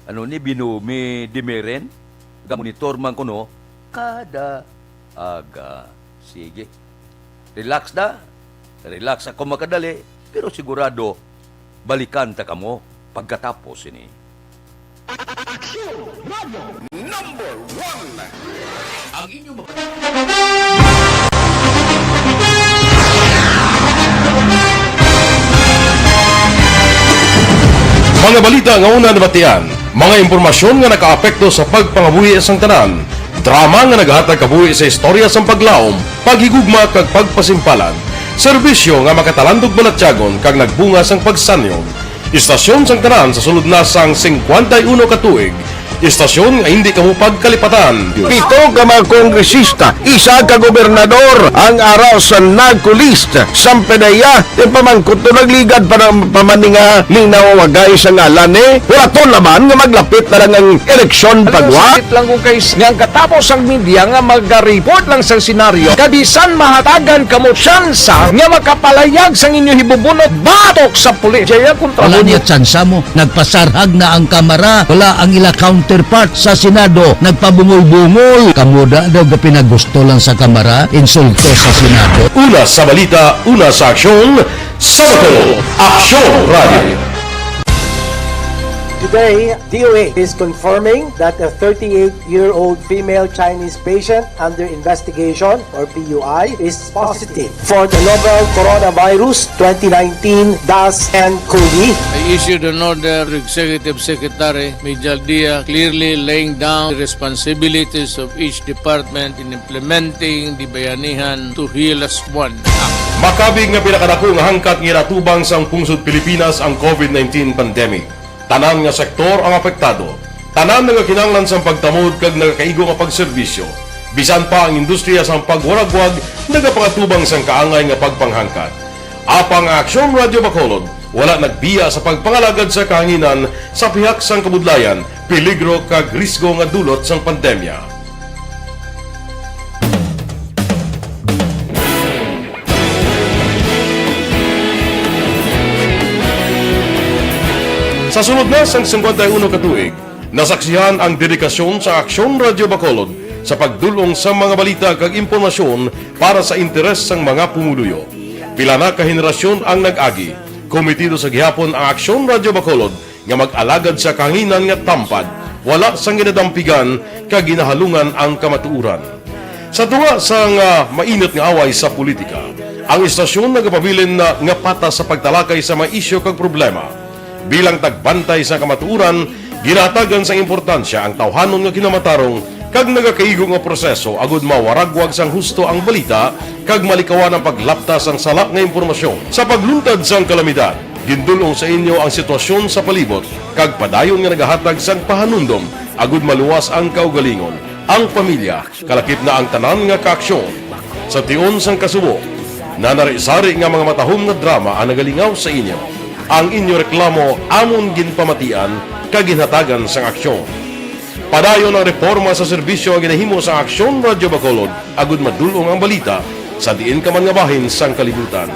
ano ni, Binumi Dimiren. Ga-monitor man kuno kada aga. Sige. Relax na. Relax ako makadali, pero sigurado balikan ta kamo pagkatapos ini. Aksyon Radio Number One. Ang inyong mga Mga balita nga una nabatian, mga impormasyon nga nakaapekto sa pagpangabuhi sang tanan, drama nga naghatag kabuhi sa istorya sang paglaom, paghigugma kag pagpasimpalan, serbisyo nga makatalandog balatyagon kag nagbunga sang pagsanyon. Istasyon sang tanan sa sulod na sang singkwenta y uno ka tuig, Istasyon nga hindi kamo pagkalipatan. Pito ka mga kongresista, isa ka gobernador ang ara sa NAGCO list. Sampedeya, ti pamangkot to nagligad pa ng pamaninga ni nawawagay sa ngalan ni. Wala to naman nga maglapit na lang ang eleksyon. Alam mo, pagwa. Sakit lang kung kay nga ang katapos ang media nga mag-report lang sa senaryo. Kabisan mahatagan kamo tsansa nga makapalayag sang inyo hibubunot batok sa pulis. Jaya kontra. Wala mo niya tsansa mo. Nagpasarhag na ang kamara, wala ang ila counterpart sa Senado, nagpabungol-bungol. Kamo da daw gapinagusto lang sa kamara, insulto sa Senado. Una sa balita, una sa aksyon, sa Bacolod, Aksyon Radio. Today, D O A is confirming that a thirty-eight-year-old female Chinese patient under investigation, or P U I, is positive for the novel coronavirus twenty nineteen dash N cov. I issued an order to Executive Secretary Major Dia, clearly laying down the responsibilities of each department in implementing the Bayanihan to Heal As One Act. Makabig nga pinakadako nga hangkat nga ginatubang sang pungsod Pilipinas ang covid nineteen pandemic. Tanan nga sektor ang apektado. Tanan nga kinahanglan sang pagtamod kag nagakaigo nga pagserbisyo. Bisan pa ang industriya sang pagwaragwag nagapangatubang sang kaangay nga pagpanghangkat. Apang ang Aksyon Radio Bacolod wala nagbiya sa pagpangalagad sa kahanginan sa pihak sang kabudlayan, peligro kag risgo nga dulot sang pandemya. Sa sulod na sang singkwenta y uno ka tuig, nasaksihan ang dedikasyon sa Aksyon Radio Bacolod sa pagdul-ong sa mga balita kag impormasyon para sa interes sang mga pumuluyo. Pila na ka henerasyon ang nag-agi, komitido sa gihapon ang Aksyon Radio Bacolod nga mag-alagad sa kahanginan nga tampad, wala sang ginadampigan kag ginahalungan ang kamatuoran. Sa tunga sang, ah, mainit nga away sa politika, ang istasyon nagapabilin na nga patas sa pagtalakay sa mga isyu kag problema. Bilang tagbantay sa kamatuoran, ginahatagan sang importansya ang tawhanon nga kinamatarong kag nagakaigo nga proseso agud mawaragwag sang husto ang balita kag malikawan ang paglapta sang sala nga impormasyon. Sa pagluntad sang kalamidad, gindul-ong sa inyo ang sitwasyon sa palibot kag padayon nga nagahatag sang pahanumdom agud maluwas ang kaugalingon, ang pamilya, kalakip na ang tanan nga kaaksyon. Sa tion sang kasubo, nanari-sari nga mga matahom nga drama ang nagalingaw sa inyo. Ang inyo reklamo amon ginpamatian kag ginhatagan sang aksyon. Padayon ang reporma sa serbisyo nga ginahimo sa Aksyon Radio Bacolod agud madul-ong ang balita sa diin ka man nga bahin sang kalibutan.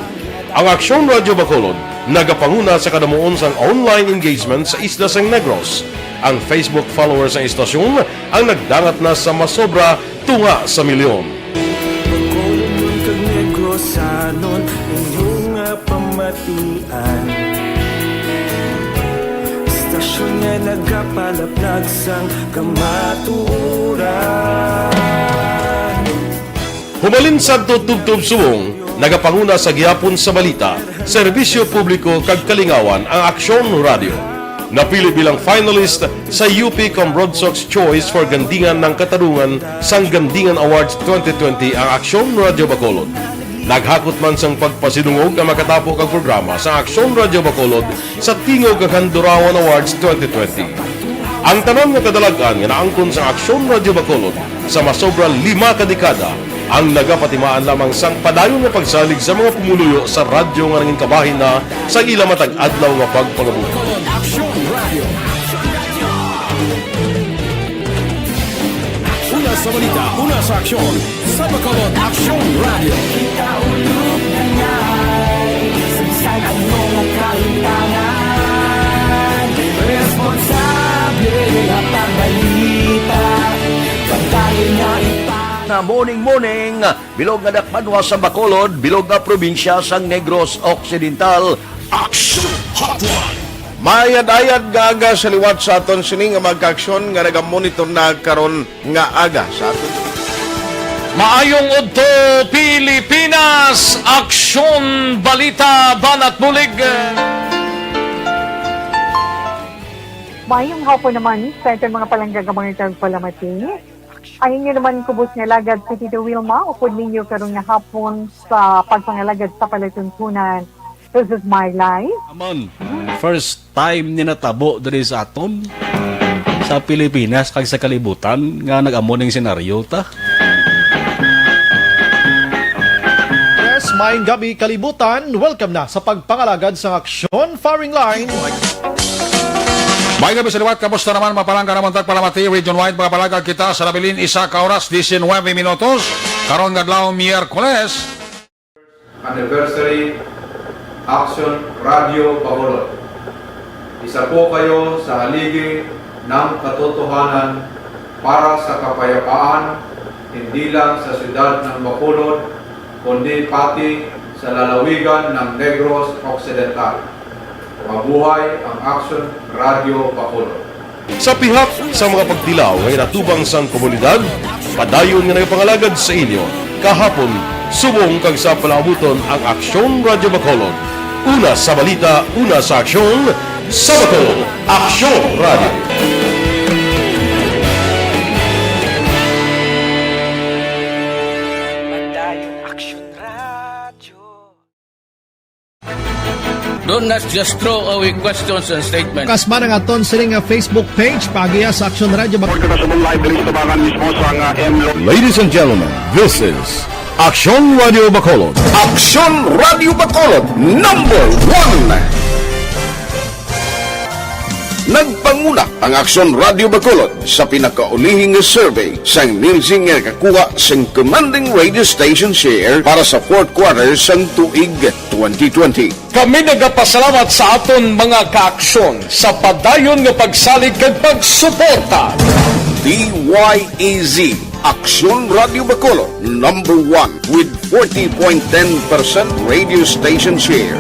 Ang Aksyon Radio Bacolod nagapanguna sa kadamuon sang online engagement sa isla sang Negros. Ang Facebook followers sang istasyon ang nagdangat na sa masobra tunga sa milyon. Bacolodnon kag Negrosanon, inyo nga pamatian. Istasyon nga nagapalaplag sang kamatuoran. Humalin sadto tubtob subong, nagapanguna sa gihapon sa balita, serbisyo publiko kag kalingawan ang Aksyon Radio. Napili bilang finalist sa U P Cambronsox Choice for Gandingan ng Katarungan sang Gandingan Awards twenty twenty ang Aksyon Radio Bacolod. Naghakot man sang pagpasidungog ang makatapo kag programa sa Aksyon Radio Bacolod sa Tingog kag Handurawan Awards twenty twenty. Ang tanan nga kadalag-an nga naangkon sa Aksyon Radio Bacolod sa masobra lima ka dekada ang nagapatimaan lamang sang padayon nga pagsalig sa mga pumuluyo sa radyo nga nangin kabahin na sa ila matag adlaw nga pagpangabuhi. Aksyon Radio. Una sa balita, una sa aksyon, sa Bacolod Aksyon Radio. Kita ulog na ngay, sagsag ang mga kaintanan. Responsable nga pagbalita, pagdali nga ipang- Na morning, morning, bilog nga dakbanwa sa Bacolod, bilog nga probinsya sang Negros Occidental. Action Hotline. Mayad-ayad nga aga sa liwat sa aton sini nga mga kaaksyon nga nagamonitor na karon nga aga sa aton. Maayong udto, Pilipinas! Aksyon, balita, banat bulig. Maayong hapon naman sa aton mga palangga nga mga tagpalamati. Ang inyo naman kubos nga alagad si Tito Wilma, upod ninyo karon nga hapon sa pagpangalagad sa palatuntunan. This is my life. Amon, first time ni natabo diri sa aton. sa Pilipinas kag sa kalibutan nga nag-amo ning senaryo ta. Yes, maayong gabi, kalibutan. Welcome na sa pagpangalagad sa Aksyon Firing Line. May gabi sa liwat, kamusta naman? Mapalangga naman tagpalamati, region-wide, mga palagag kita sa nabilin, isa ka oras, diecinuebe minutos. Karon nga adlaw, Miyerkules. Anniversary, Aksyon Radio Bacolod. Isa po kayo sa haligi ng katotohanan para sa kapayapaan, hindi lang sa siyudad ng Bacolod, kundi pati sa lalawigan ng Negros Occidental. Mabuhay ang Aksyon Radio Bacolod. Sa pihak sa mga pagtilaw nga inatubang sang komunidad, padayon nga nagapangalagad sa inyo kahapon, subong kag sa palaabuton ang Aksyon Radio Bacolod. Una sa balita, una sa aksyon, sa Bacolod, Aksyon Radio. Padayon Aksyon Radio. Don't not just throw away questions and statements. Kasman ang aton sini nga Facebook page, paagiha sa Aksyon Radio Bak- Pagkakasubong live diri sa tabangan mismo sa nga M Lo- Ladies and gentlemen, this is Aksyon Radio Bacolod. Aksyon Radio Bacolod, number one. Nagpanguna ang Aksyon Radio Bacolod sa pinakaulihing survey sang Nielsen nga nakakuha sang commanding radio station share para sa fourth quarter sang tuig twenty twenty. Kami nagapasalamat sa aton mga kaaksyon sa padayon nga pagsalig kag pagsuporta. D Y E Z, Aksyon Radio Bacolod, number one with forty point ten percent radio station share.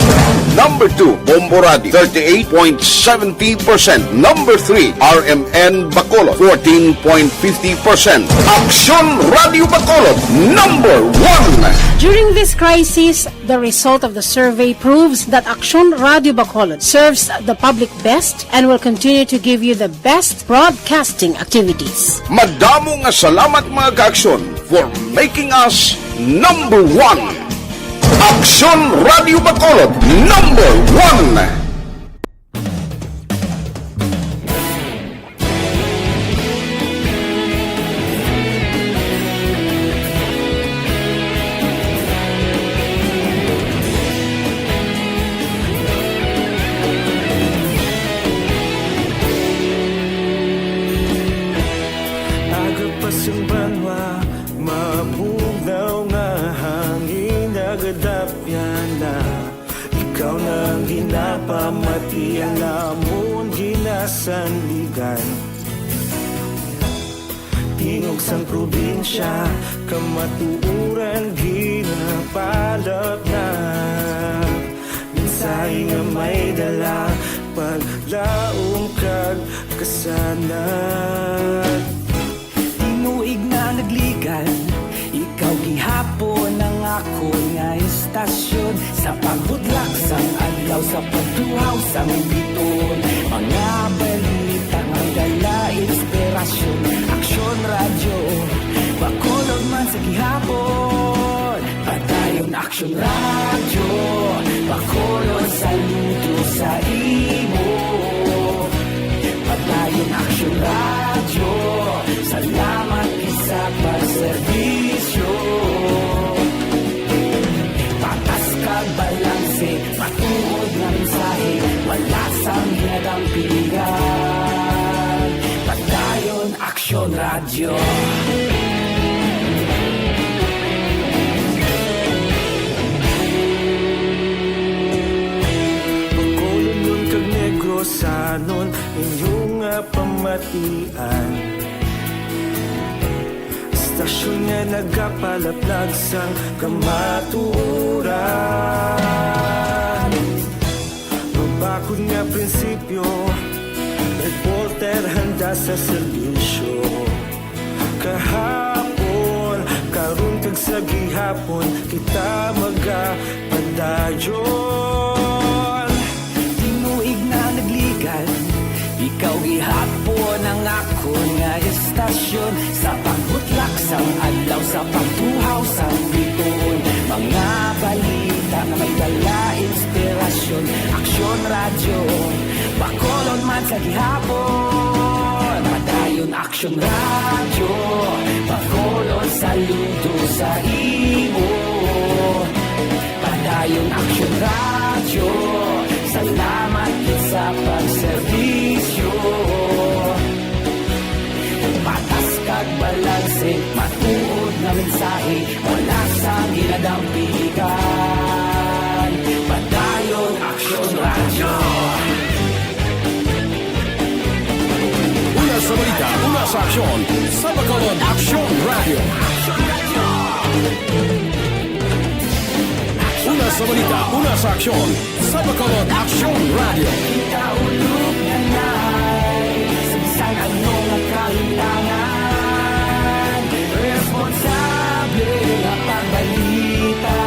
Number two, Bombo Radio, thirty-eight point seventy percent. Number three, R M N Bacolod, fourteen point fifty percent. Aksyon Radio Bacolod, number one. During this crisis, the result of the survey proves that Aksyon Radio Bacolod serves the public best and will continue to give you the best broadcasting activities. Madamo nga salamat, mga kaaksyon, for making us number one. Aksyon Radio Bacolod, number one. Aga pa sang banwa, mabugnaw nga hangin, nagadapyan na. Ikaw na ang ginapamati, ang amon ginasandigan. Tingog sang probinsya, kamatuoran ginapalap na. Mensahe nga may dala, paglaom kag kasanag. Tinuig na nagligan, ikaw gihapon ang akon nga istasyon. Sa pagbudlak sang adlaw, sa pagtuhaw sang biton, mga balita nga dala inspirasyon. Aksyon Radyo, Bacolod man sa gihapon. Padayon Aksyon Radyo, Bacolod, saludo sa imo. Padayon Aksyon Radyo, salamat gid sa pagserbisyo. Patas kag balanse, matuod nga mensahe, wala sang hinadampingan. Padayon Aksyon Radyo. Bacolodnon kag Negrosanon, inyo nga pamatian. Istasyon nga nagapalaplag sang kamatuoran. Mabakod nga prinsipyo, reporter handa sa serbisyo. Kahapon, karon kag sa gihapon, kita magapadayon. Tinuig na nagligan, ikaw gihapon ang akon nga istasyon. Sa pagbutlak sang adlaw, sa pagtuhaw sang bituon, mga balita nga may dala inspirasyon. Aksyon Radyo, Bacolod man sa gihapon. Padayon Aksyon Radyo, Bacolod, saludo sa imo. Padayon Aksyon Radyo, salamat gid sa pagserbisyo. Patas kag balanse, matuod nga mensahe, wala sang ginadampingan. Padayon Aksyon Radyo. Una sa balita, una sa aksyon, sa Bacolod Aksyon Radyo. Una sa balita, una sa aksyon, sa Bacolod Aksyon Radyo. Kita ulog na nai, sa bisan ano nga kalimtangan, responsable nga pagbalita,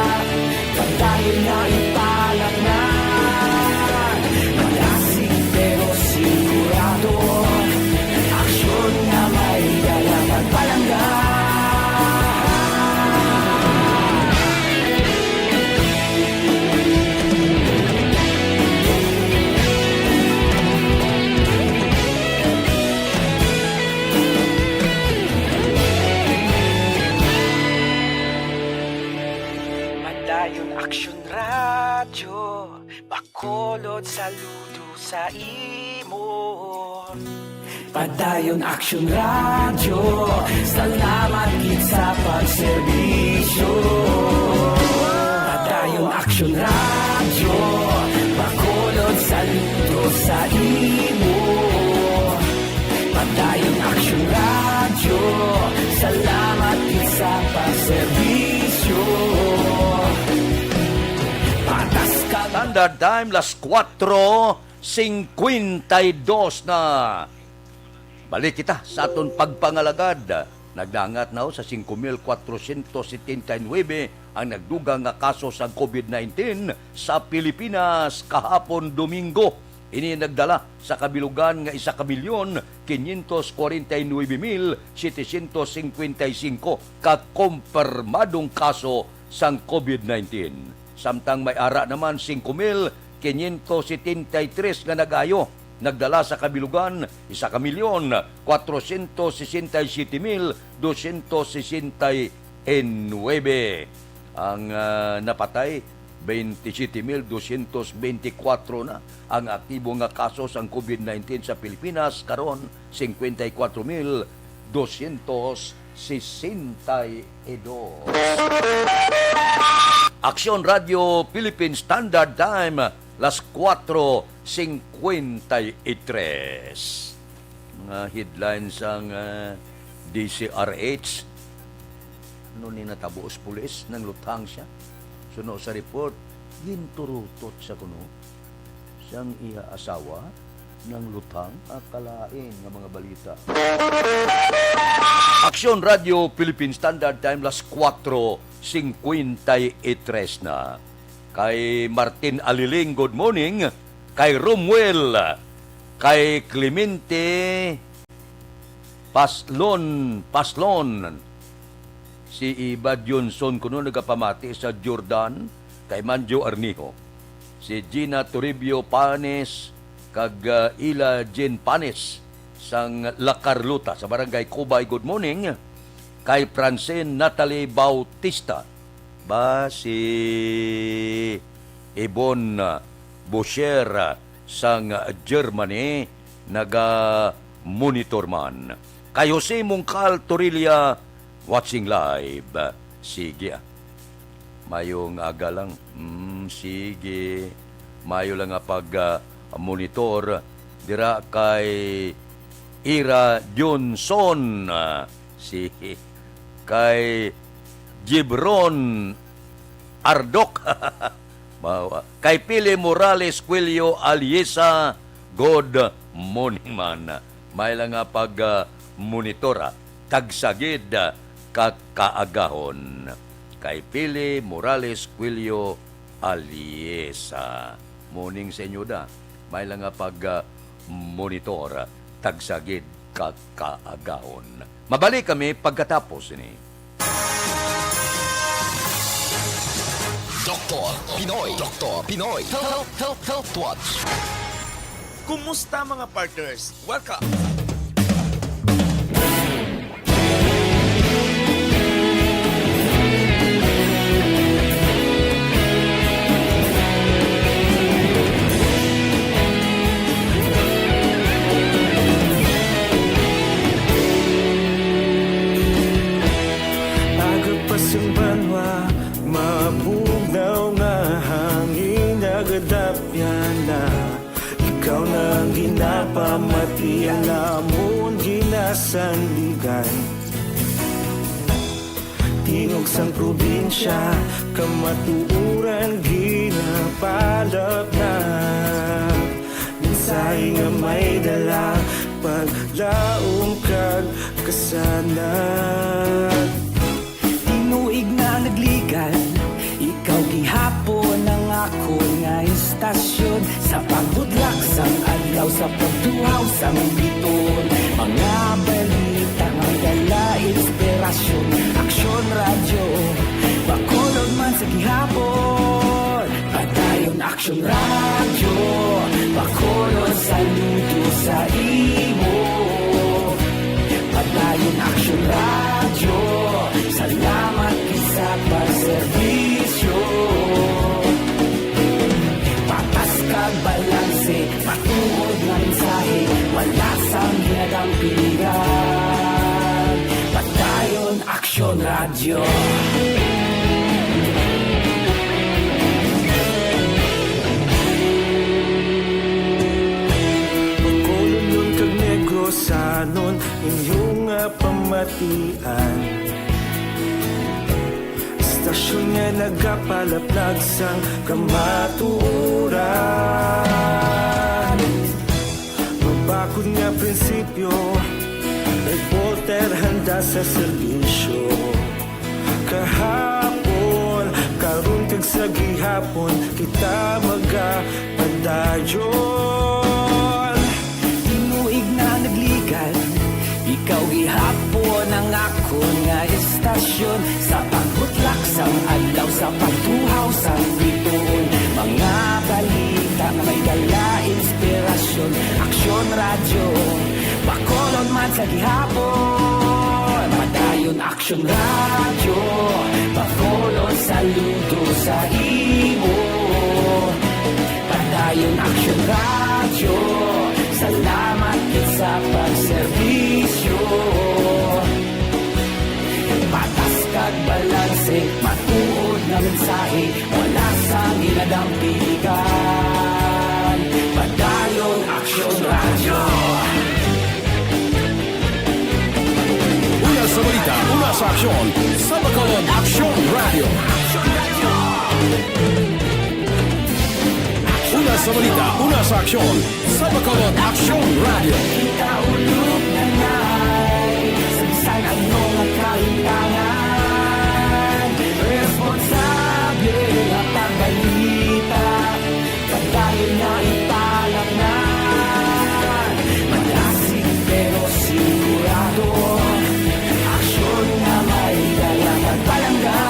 padayon na ipalatnan. Malasig pero sigurado, aksyon nga may dala pagpalangga. Padayon Aksyon Radyo, Bacolod, saludo sa imo. Padayon Aksyon Radyo, salamat gid sa pagserbisyo. Padayon Aksyon Radyo, Bacolod, saludo sa imo. Padayon Aksyon Radyo, salamat gid sa pagserbisyo. Patas ka. Standard Time, las kuwatro singkwenta y dos na. Balik kita sa aton pagpangalagad. Nagdangat na sa singko mil kwatrosyentos setenta y nuebe ang nagdugang nga kaso sang COVID nineteen sa Pilipinas kahapon Domingo. Ini nagdala sa kabilugan nga isa ka milyon quinientos kwarenta y nuebe mil setecientos cincuenta y cinco ka kompirmadong kaso sang COVID nineteen. Samtang may ara naman singko mil quinientos setenta y tres nga nag-ayo, nagdala sa kabilugan isa ka milyon kwatrosyentos sesenta y siyete mil dosyentos sesenta y nuebe. Ang, ah, napatay, veintisiete mil dosyentos beintikwatro na. Ang aktibo nga kaso sang COVID nineteen sa Pilipinas karon, singkwenta y kwatro mil dosyentos sesenta y dos. Aksyon Radio Philippine Standard Time, las kuwatro singkwenta y tres. Mga headlines sang, ah, D Z R H. Ano ni natabo sa pulis? Nangluthang siya. Suno sa report, ginturutot sa kuno sang iya asawa, nangluthang, ah, kalain nga mga balita. Aksyon Radio Philippine Standard Time, las kuwatro singkwenta y tres na. Kay Martin Aliling, good morning. Kay Romuel, kay Clemente Paslon, Paslon. Si Iba Johnson kuno nagapamati sa Jordan, kay Manjo Arnijo. Si Gina Toribio Panes kag, ah, Ila Jean Panes sang La Carlota sa Barangay Cubay, good morning. Kay Francine Natalie Bautista, ba si Ibon Boucher sang Germany, naga-monitor man. Kay Jose Mungkal Torilla, watching live. Sige, ah. Mayong aga lang. Mm, sige. Mayo lang nga pag, ah, monitor. Dira kay Ira Johnson, ah, si kay Gibron Ardok. Mawa. Kay Pili Morales Cuello Aliesa, good morning man. May lang nga pag, ah, monitora, tagsagid, ah, ka kaagahon. Kay Pili Morales Cuello Aliesa. Morning sa inyo da. May lang nga pag, ah, monitor, tagsagid ka kaagahon. Mabalik kami pagkatapos ini. Doktor Pinoy, Doktor Pinoy, Health, Health, Health Watch. Kumusta, mga partners? Welcome! Sandigan. Tingog sang probinsya, kamatuoran ginapalapnap. Mensahe nga may dala, paglaom kag kasanag. Tinuig na nagligan, ikaw gihapon ang akon nga istasyon. Sa pagbudlak sang adlaw, sa pagtuhaw sang biton, mga balita nga dala inspirasyon. Aksyon Radyo, Bacolod man sa gihapon. Padayon Aksyon Radyo, Bacolod, saludo sa imo. Padayon Aksyon Radyo, salamat gid sa pagserbisyo. Patas kag balanse, matuod nga mensahe, wala sang ginadampigan. Padayon Aksyon Radyo. Bacolod kag Negrosanon, inyo nga pamatian. Istasyon nga nagapalaplag sang kamatuoran. Mabakod nga prinsipyo, reporter handa sa serbisyo. Kahapon, karon kag sa gihapon, kita magapadayon. Tinuig na nagligan, ikaw gihapon ang akon nga istasyon. Sa pagbutlak sang adlaw, sa pagtuhaw sang bituon, mga balita nga may dala inspirasyon. Aksyon Radyo, Bacolod man sa gihapon. Padayon Aksyon Radyo, Bacolod, saludo sa imo. Padayon Aksyon Radyo, salamat gid sa pagserbisyo. Patas kag balanse, matuod nga mensahe, wala sang ginadampigan. Padayon Aksyon Radyo. Una sa balita, una sa aksyon, sa Bacolod Aksyon Radyo. Una sa balita, una sa aksyon, sa Bacolod Aksyon Radyo. Kita ulog na nai, sa bisan ano nga kahintangan, responsable nga pagbalita, padayon na ipalapnan. Malasig pero sigurado, aksyon nga may dala kag palangga.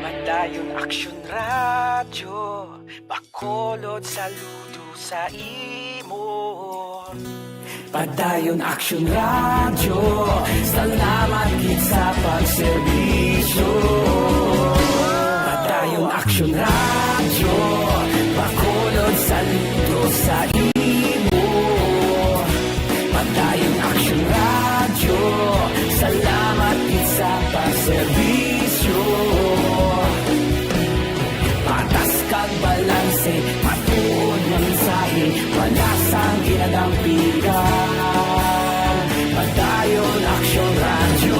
Padayon Aksyon Radyo, Bacolod, saludo sa imo. Padayon Aksyon Radyo, salamat gid sa pagserbisyo. Padayon Aksyon Radyo, Bacolod, saludo sa imo. Padayon Aksyon Radyo, salamat gid sa pagserbisyo. Patas kag balanse, matuod nga mensahe, wala sang ginadampigan. Padayon Aksyon Radyo.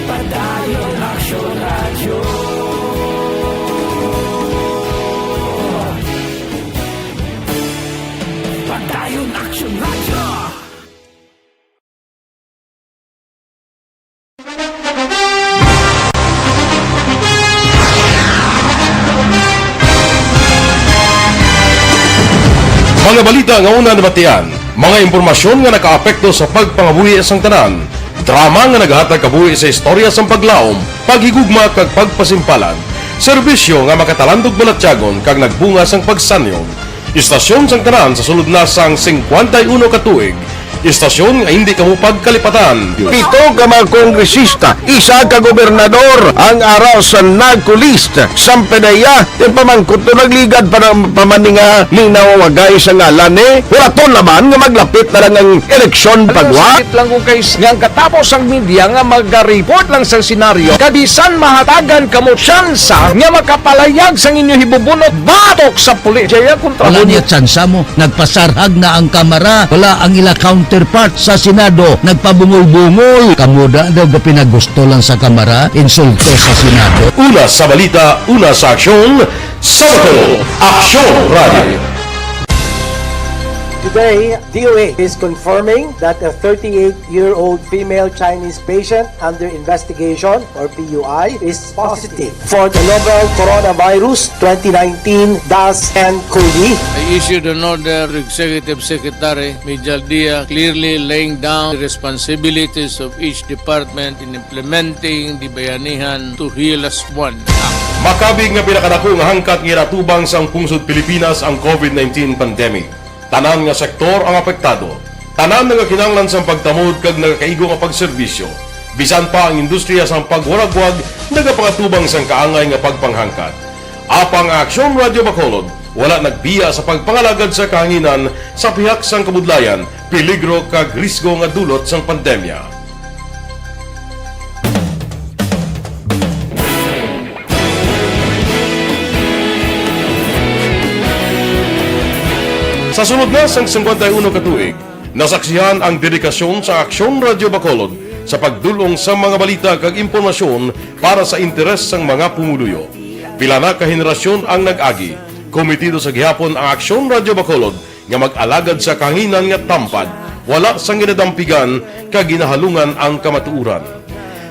Padayon Aksyon Radyo. Padayon Aksyon Radyo. Mga balita nga una nabatian, mga impormasyon nga nakaapekto sa pagpangabuhi sang tanan, drama nga nagahatag kabuhi sa istorya sang paglaom, paghigugma kag pagpasimpalan, serbisyo nga makatalandog balatyagon kag nagbunga sang pagsanyog. Istasyon sang tanan sa sulod na sang singkwenta y uno ka tuig, Istasyon nga hindi kamo pagkalipatan. Pito ka mga kongresista, isa ka gobernador ang ara sa narco list. Sampedeya, ti pamangkot to nagligad pa ng pamaninga ni nawawagay sa ngalan ni Huraton naman nga maglapit na lang ang eleksyon pagwa. Sakit lang kung kay nga ang katapos ang media nga mag-report lang sa senaryo, kabisan mahatagan kamo tsansa nga makapalayag sang inyo hibubunot batok sa pulis. Jaya kontra Wala mo. Niya tsansa mo. Nagpasarhag na ang kamara. Wala ang ila counterpart sa Senado. Nagpabungol-bungol. Kamo da daw ga pinagusto lang sa kamara. Insulto sa Senado. Una sa balita, una sa aksyon, sa Bacolod, Aksyon Radio. Today, D O A is confirming that a thirty-eight-year-old female Chinese patient under investigation, or P U I, is positive for the novel coronavirus twenty nineteen dash N COVID. I issued an order to Executive Secretary Major Dia, clearly laying down the responsibilities of each department in implementing the Bayanihan to Heal Us One Act. Makabig nga pinakadako nga hangkat nga ginatubang sang pungsod Pilipinas ang COVID nineteen pandemic. Tanan nga sektor ang apektado. Tanan nga kinahanglan sang pagtamod kag nagakaigo nga pagserbisyo. Bisan pa ang industriya sang pagwaragwag nagapangatubang sang kaangay nga pagpanghangkat. Apang ang Aksyon Radyo Bacolod wala nagbiya sa pagpangalagad sa kahanginan sa pihak sang kabudlayan, peligro kag risgo nga dulot sang pandemya. Sa sulod na sang singkwenta y uno ka tuig, nasaksihan ang dedikasyon sa Aksyon Radyo Bacolod sa pagdul-ong sa mga balita kag impormasyon para sa interes sang mga pumuluyo. Pila na ka henerasyon ang nag-agi. Komitido sa gihapon ang Aksyon Radyo Bacolod nga mag-alagad sa kahanginan nga tampad, wala sang ginadampigan kag ginahalungan ang kamatuoran.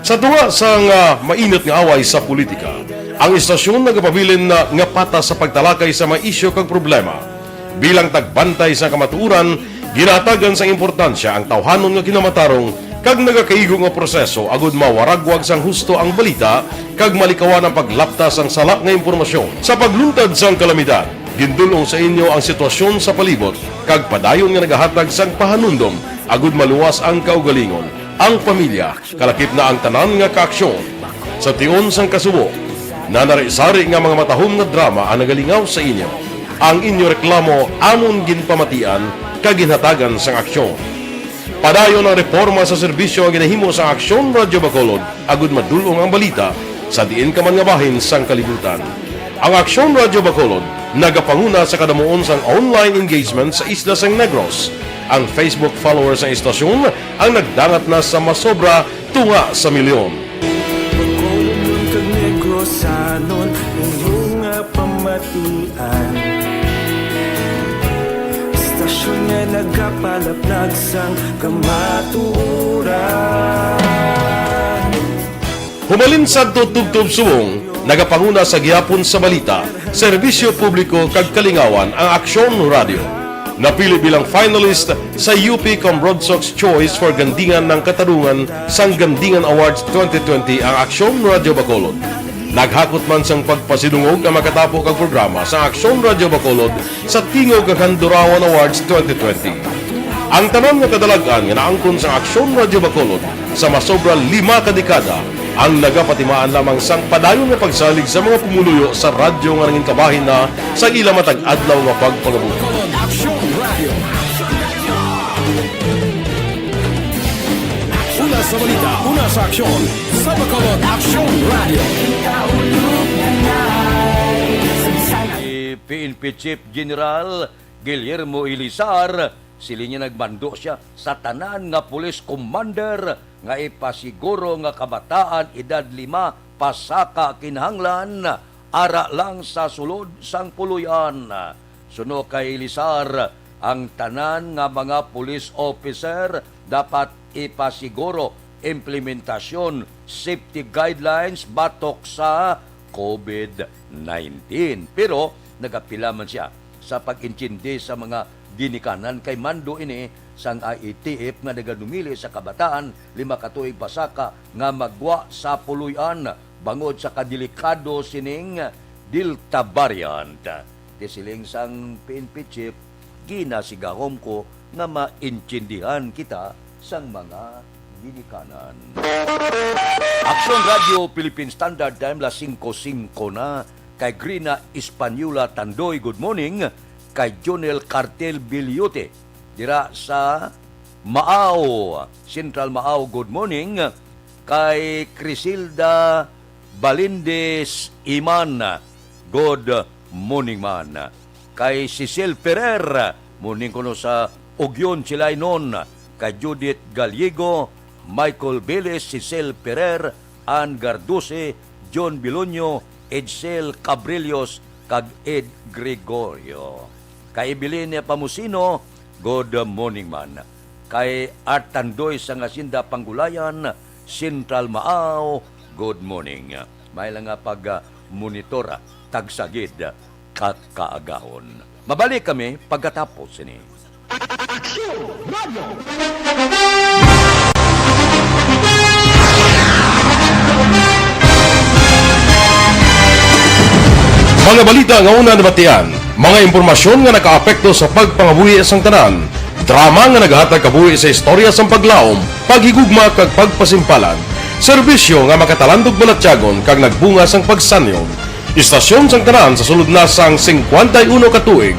Sa tunga sang, ah, mainit nga away sa politika, ang istasyon nagapabilin na nga patas sa pagtalakay sa mga isyu kag problema. Bilang tagbantay sa kamatuoran, ginahatagan sang importansya ang tawhanon nga kinamatarong kag nagakaigo nga proseso agud mawaragwag sang husto ang balita kag malikawan ang paglapta sang sala nga impormasyon. Sa pagluntad sang kalamidad, gindul-ong sa inyo ang sitwasyon sa palibot kag padayon nga nagahatag sang pahanumdom agud maluwas ang kaugalingon, ang pamilya, kalakip na ang tanan nga kaaksyon. Sa tion sang kasubo, nanari-sari nga mga matahom nga drama ang nagalingaw sa inyo. Ang inyo reklamo amon ginpamatian kag ginhatagan sang aksyon. Padayon ang reporma sa serbisyo nga ginahimo sang Aksyon Radyo Bacolod agud madul-ong ang balita sa diin ka man nga bahin sang kalibutan. Ang Aksyon Radyo Bacolod nagapanguna sa kadamuon sang online engagement sa isla sang Negros. Ang Facebook followers sang istasyon ang nagdangat na sa masobra tunga sa milyon. Bacolodnon kag Negrosanon, inyo nga pamatian. Istasyon nga nagapalaplag sang kamatuoran. Humalin sadto tubtob subong, nagapanguna sa gihapon sa balita, serbisyo publiko kag kalingawan ang Aksyon Radyo. Napili bilang finalist sa U P Comrodsocs Choice for Gandingan ng Katarungan sang Gandingan Awards twenty twenty ang Aksyon Radyo Bacolod. Naghakot man sang pagpasidungog ang makatapo kag programa sa Aksyon Radyo Bacolod sa Tingog kag Handurawan Awards twenty twenty. Ang tanan nga kadalag-an nga naangkon sa Aksyon Radyo Bacolod sa masobra lima ka dekada ang nagapatimaan lamang sang padayon nga pagsalig sa mga pumuluyo sa radyo nga nangin kabahin na sa ila matag adlaw nga pagpangabuhi. Aksyon Radio. Una sa balita, una sa aksyon, sa Bacolod Aksyon Radio. Ni P N P Chief General Guillermo Elizar, siling niya nagmando siya sa tanan nga police commander nga ipasiguro nga kabataan edad lima pasaka kinahanglan ara lang sa sulod sang puloy-an. Suno kay Elizar, ang tanan nga mga police officer dapat ipasiguro implementasyon safety guidelines batok sa COVID nineteen. Pero nagapila man siya sa pag-intindi sa mga ginikanan kay mando ini sang I A T F nga naganumili sa kabataan lima ka tuig pasaka nga maggwa sa puloy-an bangod sa kadelikado sining Delta variant. Ti siling sang P N P chief, ginasigahom ko nga maintindihan kita sang mga ginikanan. Aksyon Radio Philippine Standard Time, las singko singko na. Kay Grina Española Tandoy, good morning. Kay Jonel Cartel Bilyote, dira sa Maao, Central Maao, good morning. Kay Crisilda Balindis Iman, good morning man. Kay Cecil Ferrer, morning kuno sa Ugyon, Silay non. Kay Judith Gallego, Michael Viles, Cecil Ferrer, Ann Garduce, John Bilonio, Edsel Cabrillos, kag Ed Gregorio. Kay Evelyn Pamusino, good morning man. Kay Art Tandoy sang Hacienda Panggulayan, Central Maao, good morning. May lang nga pag-monitor, ah, tagsagid, ah, ka kaagahon. Mabalik kami pagkatapos sini. Aksyon Radio. Mga balita nga una nabatian, mga impormasyon nga nakaapekto sa pagpangabuhi sang tanan, drama nga naghatag kabuhi sa istorya sang paglaom, paghigugma kag pagpasimpalan, serbisyo nga makatalandog balatyagon kag nagbunga sang pagsanyog. Istasyon sang tanan sa sulod na sang singkwenta y uno ka tuig.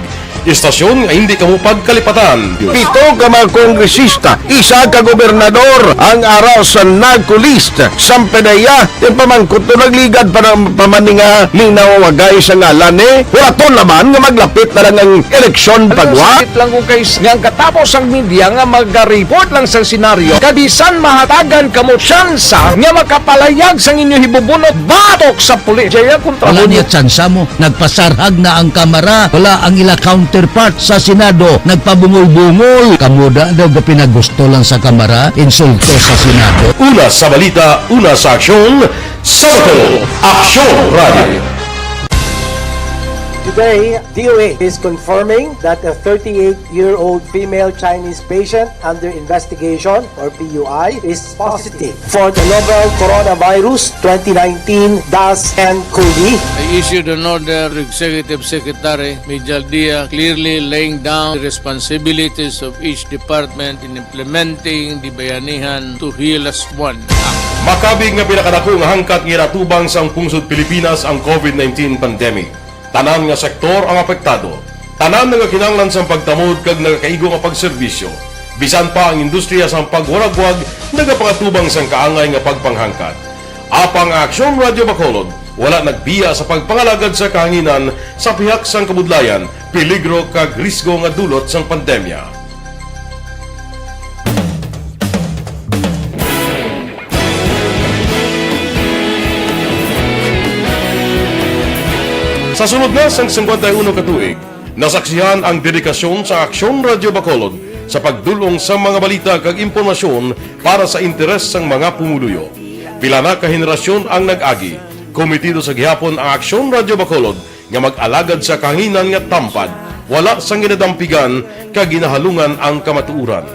Istasyon nga hindi kamo pagkalipatan. Pito ka mga kongresista, isa ka gobernador ang ara sa NAGCO list. Sampedeya, yung pamangkot to nagligad pa ng pamaninga linawagay sa ngalan eh. Wala to naman nga maglapit na lang ang eleksyon pagwa. Sakit lang kung kay nga ang katapos ang media nga mag-report lang sa senaryo, kabisan mahatagan kamo tsansa nga makapalayag sang inyo hibubunot batok sa pulis. Jaya kontra Wala mo niya tsansa mo. Nagpasarhag na ang Kamara. Wala ang ila counterpart sa Senado. Nagpabungol-bungol. Kamo da daw ga pinagusto lang sa Kamara, insulto sa Senado. Una sa balita, una sa aksyon, sa Bacolod, Aksyon Radio. Today, D O H is confirming that a thirty-eight-year-old female Chinese patient under investigation, or P U I, is positive for the novel coronavirus twenty nineteen dash ten COVID. I issued an order to Executive Secretary Mijal Dia, clearly laying down the responsibilities of each department in implementing the Bayanihan to Heal As One Act. Makabig nga pinakadako nga hangkat nga ginatubang sang pungsod Pilipinas ang COVID nineteen pandemic. Tanan nga sektor ang apektado. Tanan nagakinahanglan sang pagtamod kag nagakaigo nga pagserbisyo. Bisan pa ang industriya sang pagwaragwag nagapakatubang sang kaangay nga pagpanghangkat. Apang ang Aksyon Radio Bacolod wala nagbiya sa pagpangalagad sa kahanginan sa pihak sang kabudlayan, peligro kag risgo nga dulot sang pandemya. Sa sulod na sang singkwenta y uno ka tuig, nasaksihan ang dedikasyon sa Aksyon Radio Bacolod sa pagdul-ong sa mga balita kag impormasyon para sa interes sang mga pumuluyo. Pila na ka henerasyon ang nag-agi. Komitido sa gihapon ang Aksyon Radio Bacolod nga mag-alagad sa kahanginan nga tampad, wala sang ginadampigan kag ginahalungan ang kamatuoran.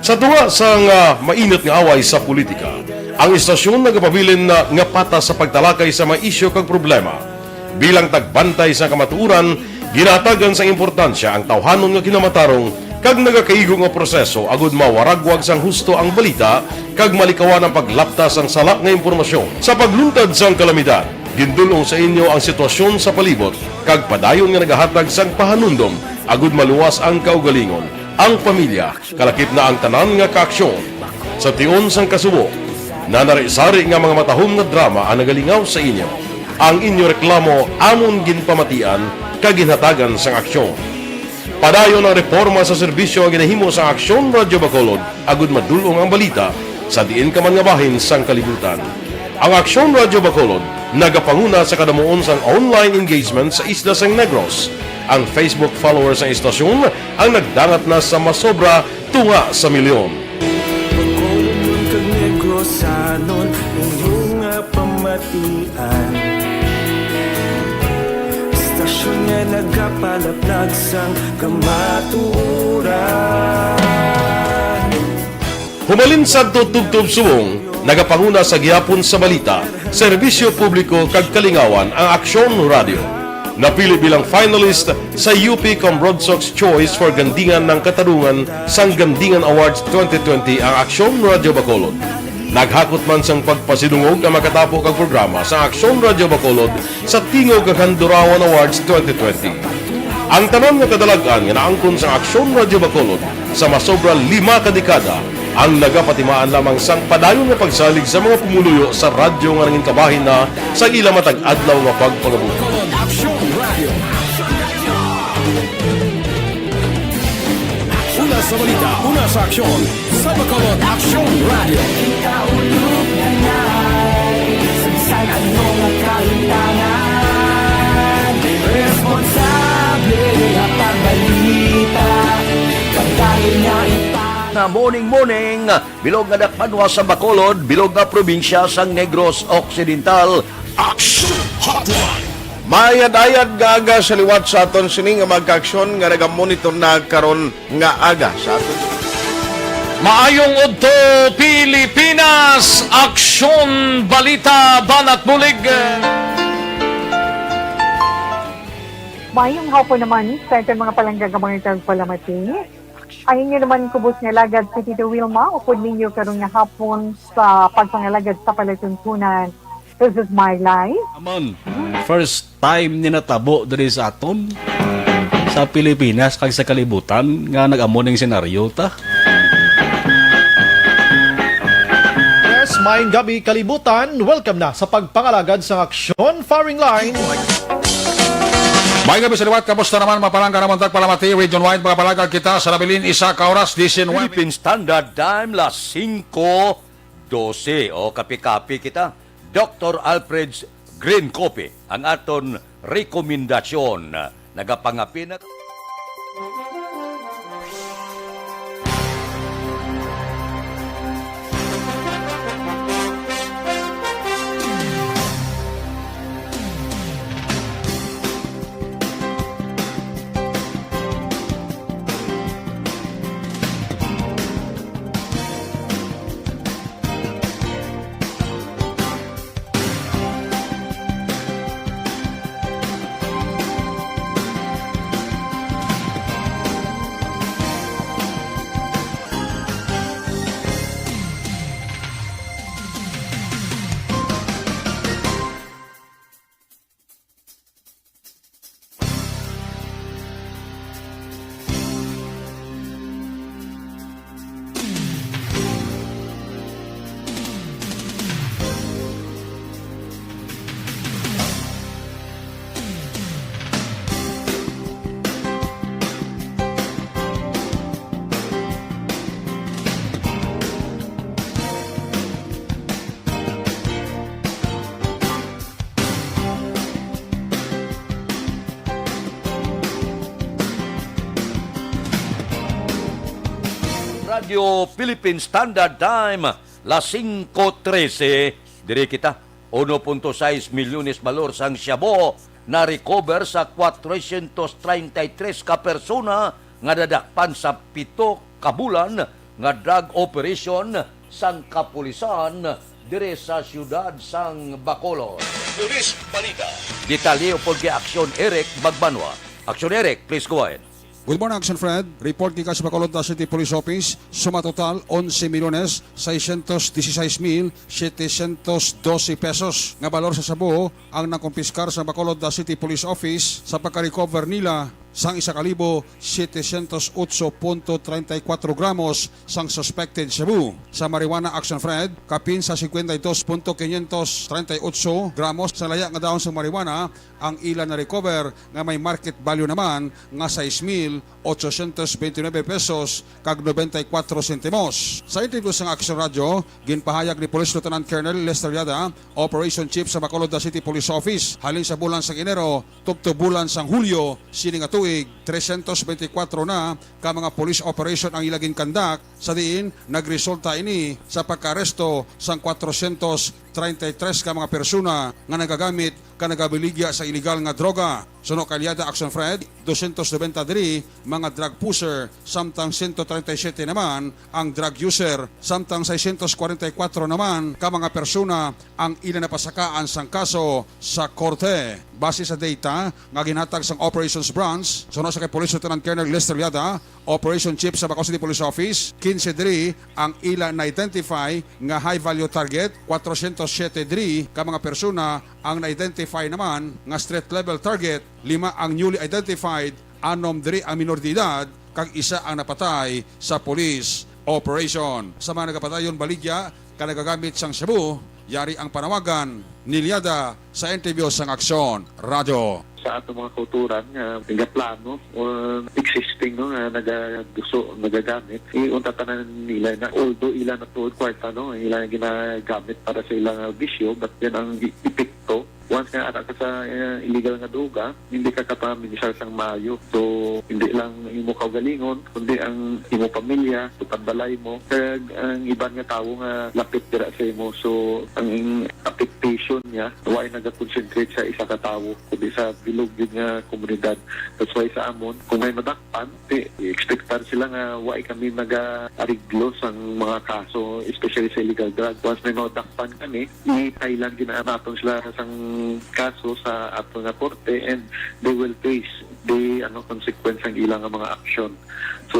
Sa tunga sang, ah, mainit nga away sa politika, ang istasyon nagapabilin na nga patas sa pagtalakay sa mga isyu kag problema. Bilang tagbantay sa kamatuoran, ginahatagan sang importansya ang tawhanon nga kinamatarong kag nagakaigo nga proseso agud mawaragwag sang husto ang balita kag malikawan ang paglapta sang sala nga impormasyon. Sa pagluntad sang kalamidad, gindul-ong sa inyo ang sitwasyon sa palibot kag padayon nga nagahatag sang pahanumdom agud maluwas ang kaugalingon, ang pamilya, kalakip na ang tanan nga kaaksyon. Sa tion sang kasubo, nanari-sari nga mga matahom nga drama ang nagalingaw sa inyo. Ang inyo reklamo amon ginpamatian kag ginhatagan sang aksyon. Padayon ang reporma sa serbisyo nga ginahimo sa Aksyon Radyo Bacolod agud madul-ong ang balita sa diin ka man nga bahin sang kalibutan. Ang Aksyon Radyo Bacolod nagapanguna sa kadamuon sang online engagement sa isla sang Negros. Ang Facebook followers sang istasyon ang nagdangat na sa masobra tunga sa milyon. Bacolodnon kag Negrosanon, inyo nga pamatian. Istasyon nga nagapalaplag sang kamatuoran. Humalin sadto tubtob subong, nagapanguna sa gihapon sa balita, serbisyo publiko kag kalingawan ang Aksyon Radyo. Napili bilang finalist sa U P Cambroadsox Choice for Gandingan ng Katarungan sang Gandingan Awards twenty twenty ang Aksyon Radyo Bacolod. Naghakot man sang pagpasidungog ang makatapo kag programa sa Aksyon Radyo Bacolod sa Tingog kag Handurawan Awards twenty twenty. Ang tanan nga kadalag-an nga naangkon sa Aksyon Radyo Bacolod sa masobra lima ka dekada ang nagapatimaan lamang sang padayon nga pagsalig sa mga pumuluyo sa radyo nga nangin kabahin na sa ila matag adlaw nga pagpangabuhi. Aksyon Radio. Una sa balita, una sa aksyon, sa Bacolod Aksyon Radio. Sa ano nga kahitangan, responsable nga pagbalita, pagkain nga ipa- Na morning, morning, bilog nga dakpanwa sa Bacolod, bilog nga probinsya sang Negros Occidental. Action Hotline. Mayad-ayad nga aga sa liwat sa aton sini nga mga kaaksyon nga nagamonitor na karon nga aga sa aton. Maayong udto, Pilipinas! Aksyon, balita, banat bulig. Maayong hapon naman sa aton mga palangga nga mga tagpalamati. Ang inyo naman kubos nga alagad si Tito Wilma, upod ninyo karon nga hapon sa pagpangalagad sa palatuntunan. This is my life. Amon, first time ni natabo diri sa aton, sa Pilipinas kag sa kalibutan, nga nag-amo ning senaryo ta. Yes, maayong gabi, kalibutan. Welcome na sa pagpangalagad sa aksyon, firing line. May gabi sa liwat, kamusta naman, mapalangga naman tagpalamati, region-wide, mga palagag kita sa nabilin, isa ka oras, diecinuebe. Philippine Standard Time, las singko dose, o kape-kape kita. Doctor Alfred's Green Coffee, ang aton rekomendasyon. Nagapangape na. Radyo Philippine Standard Time, las singko trese, diri kita. Uno punto sais milyones balor sang shabu na-recover sa cuatrocientos treinta y tres ka persona nga nadakpan sa pito ka bulan nga drug operation sang kapulisan diri sa siyudad sang Bacolod. Police Balita. Detalye upod kay Aksyon Eric Magbanwa. Aksyon Eric, please go ahead. Good morning, Action Fred. Report gikan sa Bacolod City Police Office, suma total, onse milyones seiscientos dieciséis mil setecientos doce pesos nga balor sa shabu ang nakumpiskar sa Bacolod City Police Office sa pagka-recover nila sang isa ka libo setecientos otso punto treinta y cuatro gramos sang suspected shabu. Sa marijuana, Action Fred, kapin sa cincuenta y dos punto quinientos treinta y ocho gramos sa laya nga dahon sang marijuana ang ila na-recover, nga may market value naman nga sais mil ochocientos veintinuebe pesos kag noventa y cuatro sentimos. Sa interview sang Action Radio, ginpahayag ni Police Lieutenant Colonel Lester Yada, Operation Chief sa Bacolod City Police Office, halin sa bulan sang Enero tubtob bulan sang Hulyo sini nga tuig, Trescientos veinticuatro na ka mga police operation ang ila ginkandak, sa diin nagresulta ini sa pagkaaresto sang cuatrocientos treinta y tres ka mga persona nga nagagamit ka nagabaligya sa iligal nga droga. Suno kay Liada Action Fred, doscientos noventa diri mga drug pusher, samtang sento treinta y siete naman ang drug user, samtang seiscientos kwarenta y kuwatro naman ka mga persona ang ila napasakaan sang kaso sa korte. Base sa data nga ginhatag sang Operations Branch, suno sa kay Police Lieutenant Colonel Lester Liada, Operation Chief sa Bacolod City Police Office, quince diri ang ila na-identify nga high-value target, cuatrocientos siete diri ka mga persona ang na-identify naman nga street-level target, lima ang newly identified, anom diri ang minor de edad, kag isa ang napatay sa police operation. Sa mga nagapadayon baligya ka nagagamit sang shabu, yari ang panawagan ni Liada sa interview sang Aksyon Radyo. Sa ato mga kauturan nga nagaplano or existing, no, nga nagaduso, nagagamit, iunta tanan nila na, although ila na tuod kwarta, no, ila ginagamit para sa ilang bisyo, but then ang epekto, once nga ara ka sa, eh, illegal nga droga, hindi ka kapaminsar sang maayo. So, hindi lang imo kaugalingon, kundi ang imo pamilya, sa balay mo, kag ang iban nga tawo nga lapit dira sa imo. So, ang affectation niya, wala nagakonsentrate sa isa ka tawo, kundi sa bilog gyud nga komunidad. That's why sa amon, kung may madakpan, di, i-expectar sila nga wala kami mag-ariglo sang mga kaso, especially sa illegal drug. Once may madakpan kami, i-file lang gyud naton sila sang kaso sa ato nga korte, and they will face the, ano, consequence ang ilang mga aksyon. So,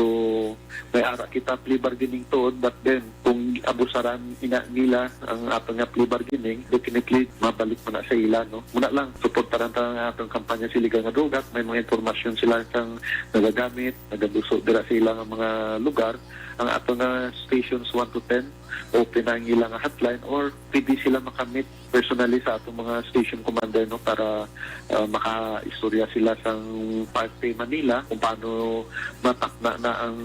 may ara kita plea bargaining tuod, but then, kung abusaran ina nila ang ato nga plea bargaining, definitely mabalik man na sa ila, no? Muna lang, suportaran ta ang atong kampanya sa illegal nga droga. May mga impormasyon sila sang nagagamit, nagaduso dira sa ila nga mga lugar. Ang ato nga stations one to ten, open na ang ila nga hotline, or pwede sila makamit personally sa atong mga station commander, no, para, ah, makaistorya sila sang parte man nila kung paano matakna na ang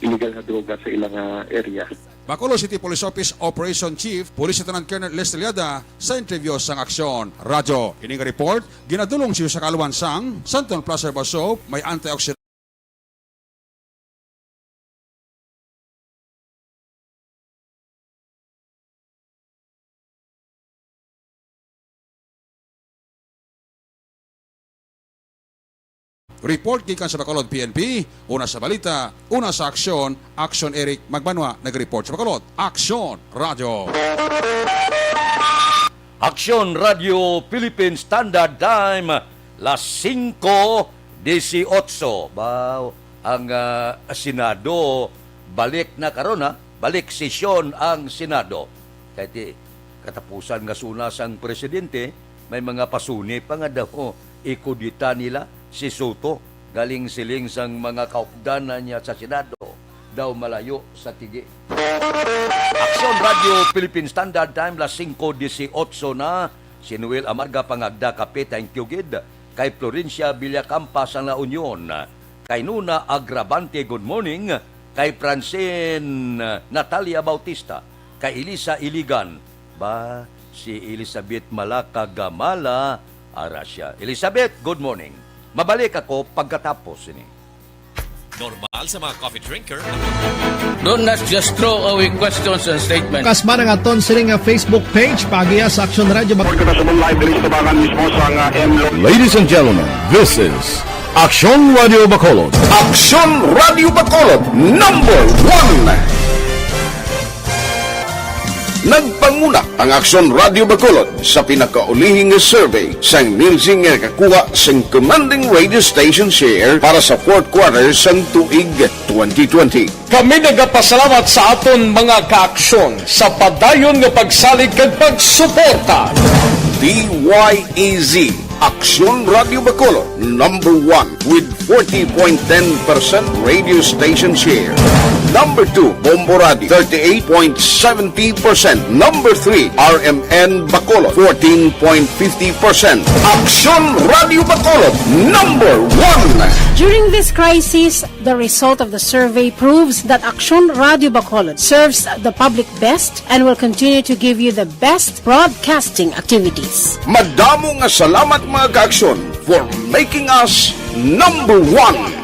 illegal nga droga sa ila nga area. Bacolod City Police Office Operation Chief, Police Lieutenant Colonel Lester Liada, sa interview sang Aksyon Radyo. Ini nga report ginadulong sa iyo sa kaalwan sang Santon Plus Herbal Soap, may antioxidant. Report gikan sa Bacolod P N P, una sa balita, una sa aksyon, Aksyon Eric Magbanwa nag-report sa Bacolod. Aksyon Radyo. Aksyon Radyo Philippine Standard Time, las singko disiotso. Ba, ang, ah, Senado balik na karon, ha? Balik sesyon ang Senado. Kay ti, katapusan nga suna sang presidente, may mga pasuni pa nga daw ikudita nila si Soto. Galing siling sang mga kaupdanan niya sa Senado, daw malayo sa tigi. Aksyon Radyo Philippine Standard Time, las singko disiotso na. Si Noel Amarga Pangagda Kape, thank you gid. Kay Florencia Villacampa sang La Union. Kay Nuna Agravante, good morning. Kay Francine Natalia Bautista. Kay Elisa Iligan. Ba, si Elizabeth Malaka Gamala, ara siya. Elizabeth, good morning. Mabalik ako pagkatapos ini. Normal sa mga coffee drinker. Don't not just throw away questions and statements. Kasma ang aton sini nga Facebook page, paagiha sa Aksyon Radyo Bac- Pagkita sa live diri sa tabangan mismo sa nga M Lo- Ladies and gentlemen, this is Aksyon Radyo Bacolod. Aksyon Radyo Bacolod, number one. Nagpanguna ang Aksyon Radyo Bacolod sa pinakaulihing nga survey sang Nielsen nga nakakuha sang commanding radio station share para sa fourth quarter sang tuig twenty twenty. Kami nagapasalamat sa aton mga kaaksyon sa padayon nga pagsalig kag pagsuporta. D Y E Z, Aksyon Radyo Bacolod, number one with forty point ten percent radio station share. Number two, Bombo Radio, thirty-eight point seventy percent. Number three, R M N Bacolod, fourteen point fifty percent. Aksyon Radyo Bacolod, number one. During this crisis, the result of the survey proves that Aksyon Radyo Bacolod serves the public best and will continue to give you the best broadcasting activities. Madamo nga salamat, mga kaaksyon, for making us number one.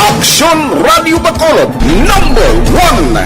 Aksyon Radio Bacolod, number one.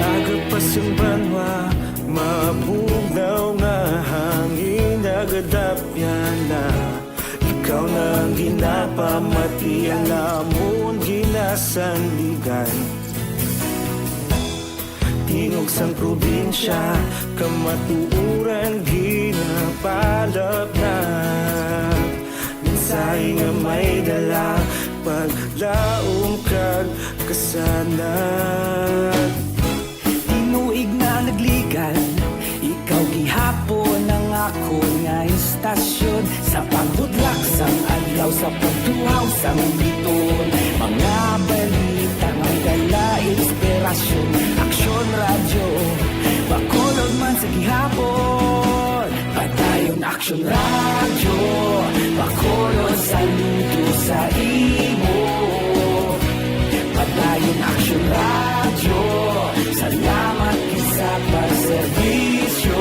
Aga pa sang banwa, mabugnaw nga hangin nagadapyan na. Ikaw na ang ginapamati, ang amon ginasandigan. Tingog sang probinsya, kamatuoran ginapalapnap. Mensahe nga may dala, paglaom kag kasanag. Tinuig na nagligan, ikaw gihapon ang akon nga istasyon. Sa pagbudlak sang adlaw, sa pagtuhaw sang biton, mga balita may dala inspirasyon. Aksyon Radyo, Bacolod man sa gihapon. Padayon Aksyon Radyo, Bacolod, saludo sa imo. Padayon Aksyon Radyo, salamat gid sa pagserbisyo.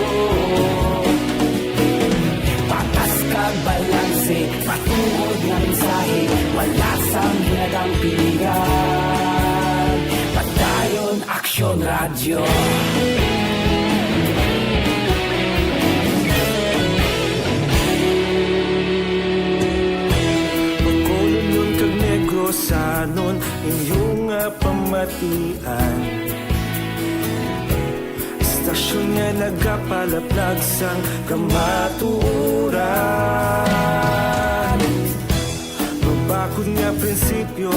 Patas kag balanse, matuod nga mensahe, wala sang ginadampigan. Padayon Aksyon Radyo. Bacolodnon kag Negrosanon, inyo nga pamatian. Istasyon nga nagapalaplag sang kamatuoran. Mabakod nga prinsipyo,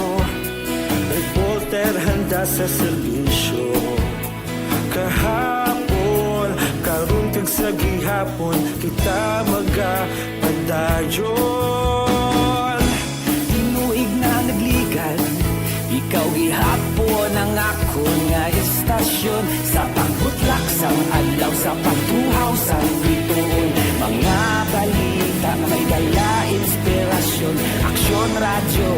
reporter handa sa serbisyo. Kahapon, karon kag sa gihapon, kita magapadayon. Tinuig na nagligan, ikaw gihapon ang akon nga istasyon. Sa pagbutlak sang adlaw, sa pagtuhaw sang bituon, mga balita nga may dala inspirasyon. Aksyon Radyo,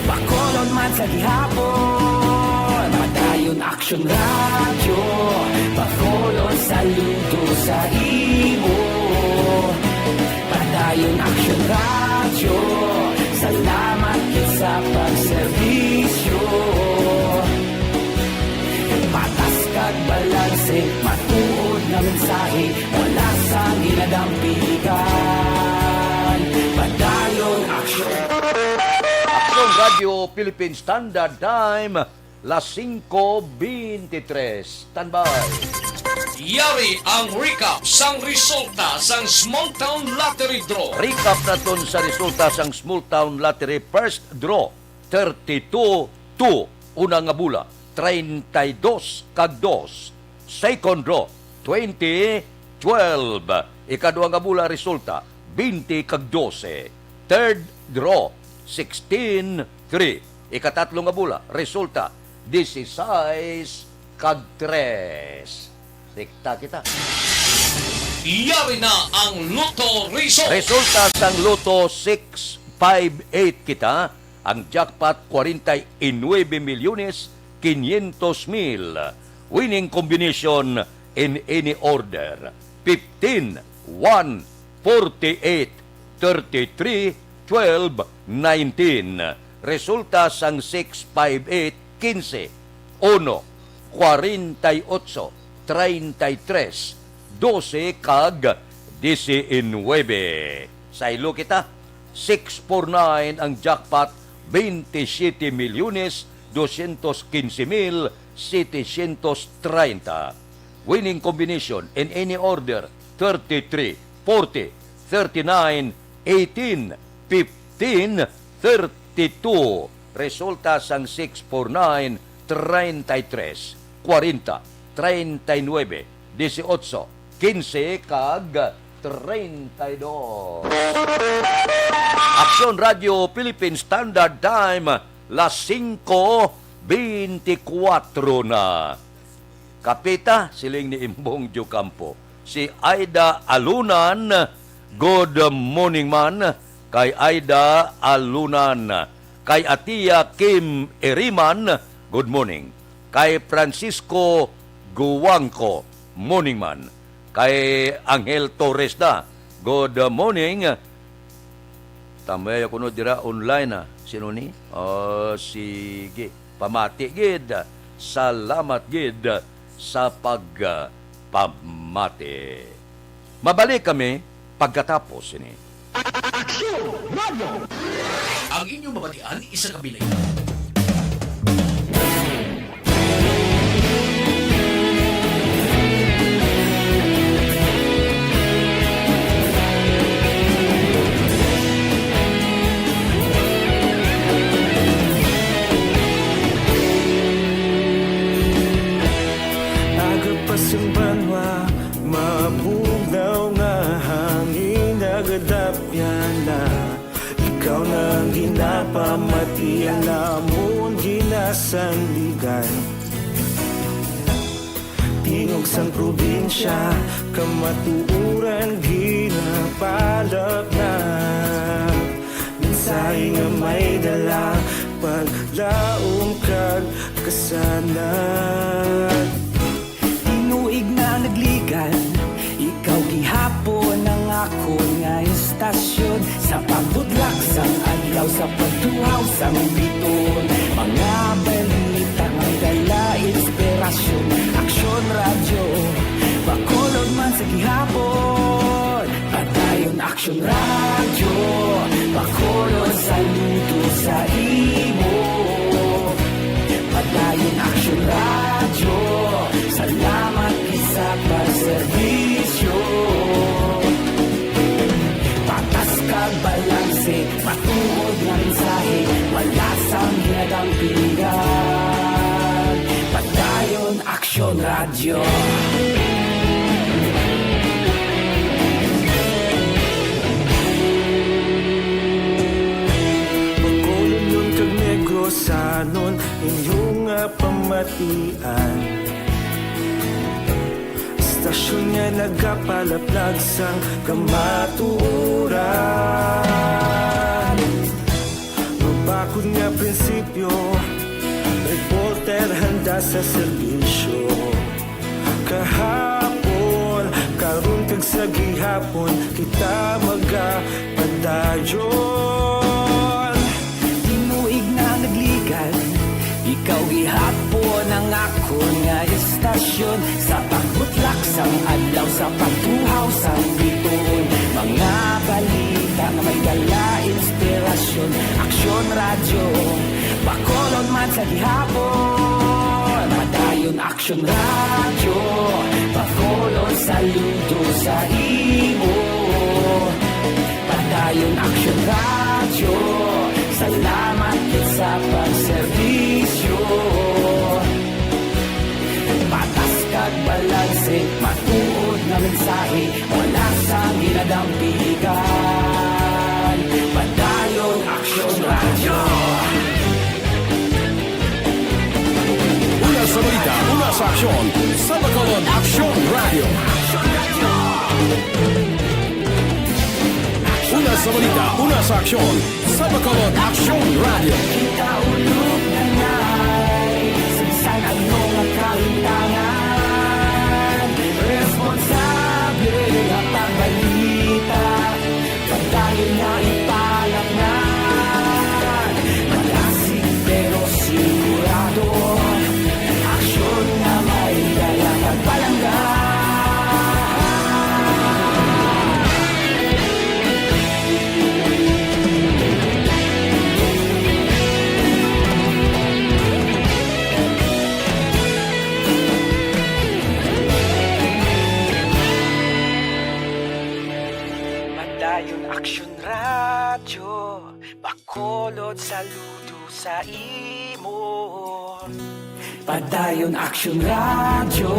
Bacolod man sa gihapon. Padayon Aksyon Radyo, Bacolod, saludo sa imo. Padayon Aksyon Radyo, salamat gid sa pagserbisyo. Patas kag balanse, matuod nga mensahe, wala sang ginadampigan. Padayon Aksyon. Aksyon Radyo Philippine Standard Time, las singko beintitres. Standby. Yari ang recap sang resulta sang Small Town Lottery Draw. Recap naton sa resulta sang Small Town Lottery First Draw, thirty-two two. Una nga bola, treinta y dos kag dos. Second draw, twenty twelve. Ikadua nga bola, resulta, twenty kag dose. Third draw, sixteen three. Ikatatlo nga bola, resulta, dieciséis kag tres. Dikta kita. Yari na ang Lotto Result. Resulta sang Lotto six five eight kita, ang jackpot, kwarenta y nuebe milyones quinientos mil. Winning combination in any order, fifteen, one, forty-eight, thirty-three, twelve, nineteen. Resulta sang six five eight, quince, uno, cuarenta y ocho, treinta y tres, doce, kag diecinuebe. Saylo kita, six four nine ang jackpot, veintisiete milyones doscientos quince mil setecientos treinta. Winning combination in any order, thirty-three, forty, thirty-nine, eighteen, fifteen, thirty-two. Resulta sang six four nine, treinta y tres, cuarenta, treinta y nuebe, dieciocho, quince, kag treinta y dos. Aksyon Radyo Philippine Standard Time, las singko beintikwatro na. Kapita, siling ni Imbong Diocampo, si Aida Alunan, Good morning man kay Aida Alunan, kay Atia Kim Eriman, good morning. Kay Francisco Guangco, morning man. Kay Angel Torres da, good morning. Tambay ako no dira online, ah. Sino ni? Oh, sige. Pamati gid. Salamat gid sa pag, ah, pamati. Mabalik kami pagkatapos sini. Aksyon Radio! Ang inyong mabatian isa ka bilay. Agapas ang banwa, mabugnaw nga hangin, nagadapyan na. Ikaw na ang ginapamati, ang amon ginasandigan. Tingog sang probinsya, kamatuoran ginapalapnap. Mensahe nga may dala, paglaom kag kasanag. Tinuig na nagligan, ikaw gihapon ang akon nga istasyon. Sa pagbudlak sang adlaw, sa pagtuhaw sang biton, mga balita may dala inspirasyon. Aksyon Radyo, Bacolod man sa gihapon. Padayon Aksyon Radyo, Bacolod, saludo sa imo. Padayon Aksyon Radyo, salamat gid sa pagserbisyo. Patas kag balanse, matuod nga mensahe, wala sang ginadampigan. Padayon Aksyon Radyo. Bacolodnon kag Negrosanon, inyo nga pamatian. Istasyon nga nagapalaplag sang kamatuoran. Mabakod nga prinsipyo, reporter handa sa serbisyo. Kahapon, karon kag sa gihapon, kita magapadayon. Tinuig na nagligan, ikaw gihapon ang akon nga istasyon. Sa pagbutlak sang adlaw, sa pagtuhaw sang bituon, mga balita nga may dala inspirasyon. Aksyon Radyo, Bacolod man sa gihapon. Padayon Aksyon Radyo, Bacolod, saludo sa imo. Padayon Aksyon Radyo, salamat gid sa pagserbisyo. Patas kag balanse, matuod nga mensahe, wala sang ginadampigan. Padayon Aksyon Radyo. Una sa balita, una sa aksyon, sa Bacolod Aksyon Radyo. Una sa balita, una sa aksyon, sa Bacolod Aksyon Radyo. Kita ulog na ngay, sa bisan ano nga kahintangan, responsable nga pagbalita. Padayon nga ipalapngan, malasig pero sigurado. Aksyon nga may dala kag palangga. Padayon Aksyon Radyo, Bacolod, saludo sa imo. Padayon Aksyon Radyo,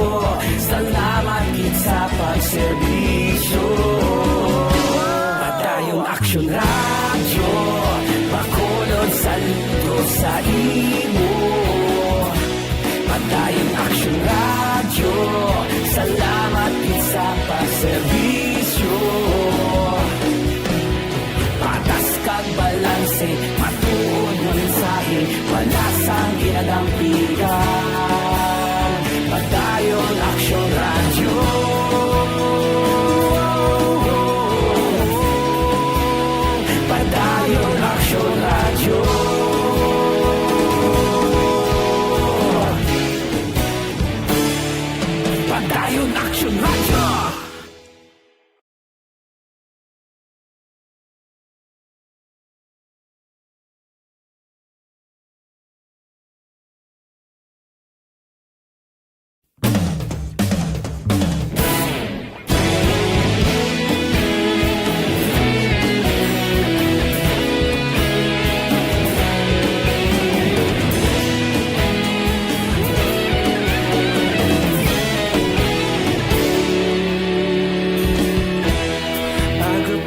salamat gid sa pagserbisyo. Padayon Aksyon Radyo, Bacolod, saludo sa imo. Padayon Aksyon Radyo, salamat gid sa pagserbisyo.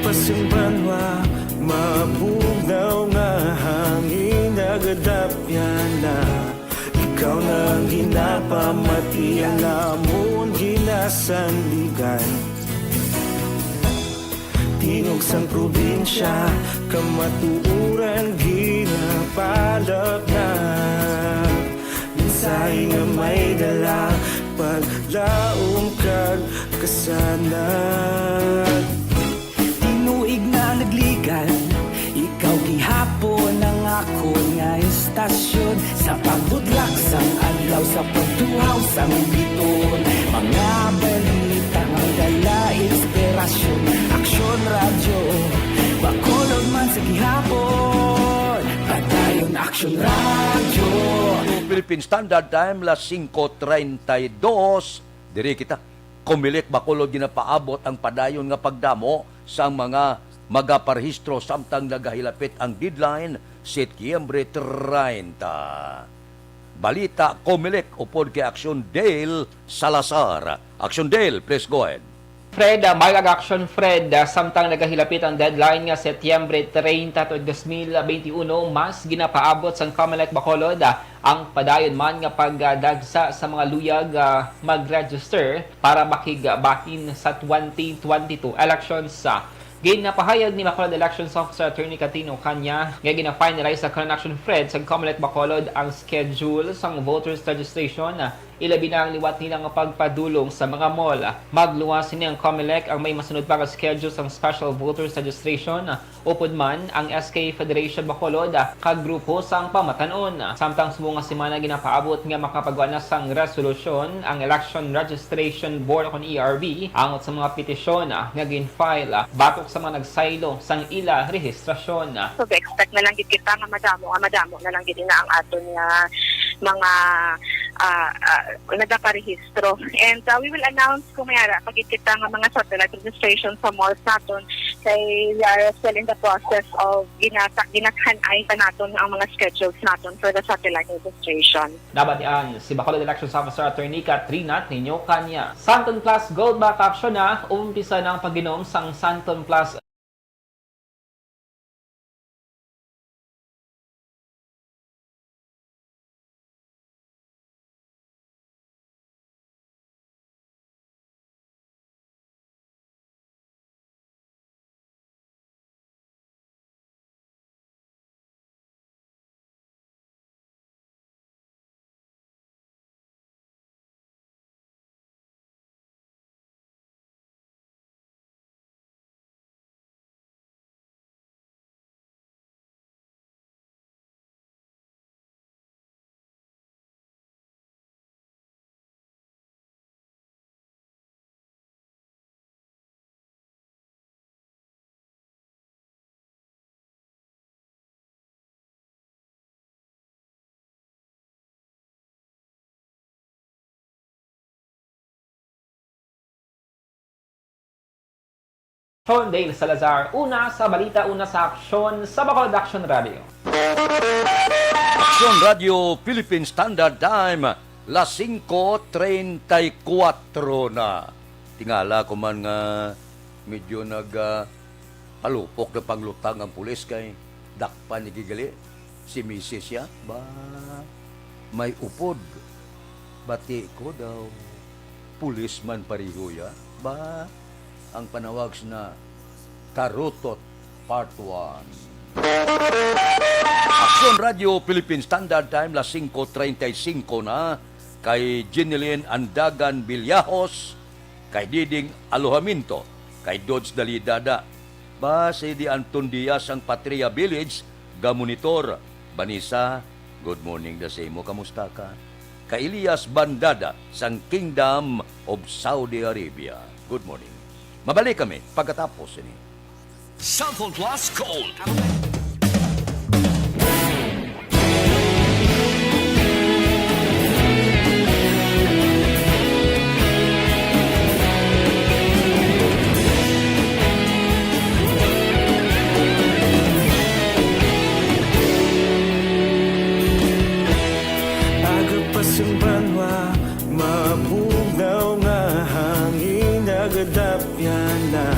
Pasang banwa, mabugnaw nga hangin nagadapyan na. Ikaw na ang ginapamati, ang amon ginasandigan. Tingog sang probinsya, kamatuoran ginapalapnag. Mensahe nga may dala, paglaom kag kasanag. Tinuig na nagligan, ikaw gihapon ang akon nga istasyon. Sa pagbudlak sang adlaw, sa pagtuhaw sang biton, mga balita nga dala inspirasyon. Aksyon Radyo Bacolod man sa gihapon, padayon Aksyon Radyo. Philippine Standard Time, las singko treinta y dos. Diri kita. Comelec Bacolod ginapaabot ang padayon nga pagdamo sang mga magaparehistro samtang nagahilapit ang deadline, Setyembre treinta. Balita Comelec upod kay Aksyon Dale Salazar. Aksyon Dale, please go ahead. Fred, ah, may ag-action, Fred, ah, samtang nagahilapit ang deadline nga Setyembre treinta tuig dos mil beintiuno, mas ginapaabot sang Comelec Bacolod, ah, ang padayon man nga pagdagsa sa mga luyag, ah, mag-register para makigbahin sa twenty twenty-two elections. Ah, ginapahayag ni Bacolod Elections Officer Attorney Catino Canya nga gina-finalize sa Clan Action Fred sa Comelec Bacolod ang schedule sang voters registration, ah, ilabi na ang liwat nila nga pagpadulong sa mga mall. Magluwas sini ang Comelec ang may masunod pa nga schedule sang special voters registration, upod man ang S K Federation Bacolod kag grupo sang pamatan-on. Samtang subong nga semana ginapaabot nga makapagwa na sang resolusyon ang Election Registration Board o kon E R B angot sa mga petisyon nga gin-file batok sa mga nagsaylo sang ila rehistrasyon. So, expect na lang gid kita nga madamo, nga madamo na lang gid ina ang aton nga mga, ah, ah, nagaparehistro. And, ah, we will announce kung may ara pa gid kita nga mga satellite registration sa malls naton, kay we are still in the process of ginata-, ginathan-ay pa naton ang mga schedules naton for the satellite registration. Nabatian si Bacolod Elections Officer Attorney Katrina Tinio Canya. Santon Plus Gold Back Action na, umpisa na ang pag-inom sang Santon Plus. Sean Dale Salazar, una sa balita, una sa aksyon, sa Bacolod Action Radio. Aksyon Radio Philippine Standard Time, las singko treinta y cuatro na. Tingala ko man nga medyo nag, ah, palupok na panglutang ang pulis kay dakpan ni gigali si misis ya. Ba, may upod. Bati ko daw, pulis man pareho ya. Ba, ang panawag na karutot Part one. Aksyon Radio Philippine Standard Time, las singko treinta y cinco na, kay Jeneline Andagan Villajos, kay Diding Alojamiento, kay Dodge Dalidada. Ba, si Di Anton Diaz ang Patria Village, gamonitor. Vanessa, good morning da sa imo. Kamusta ka? Kay Elias Bandada sang Kingdom of Saudi Arabia. Good morning. Mabalik kami pagkatapos ini. Cellphone Plus Gold. Aga pa sang banwa, mabugnaw nga hangin, nagadapyan na.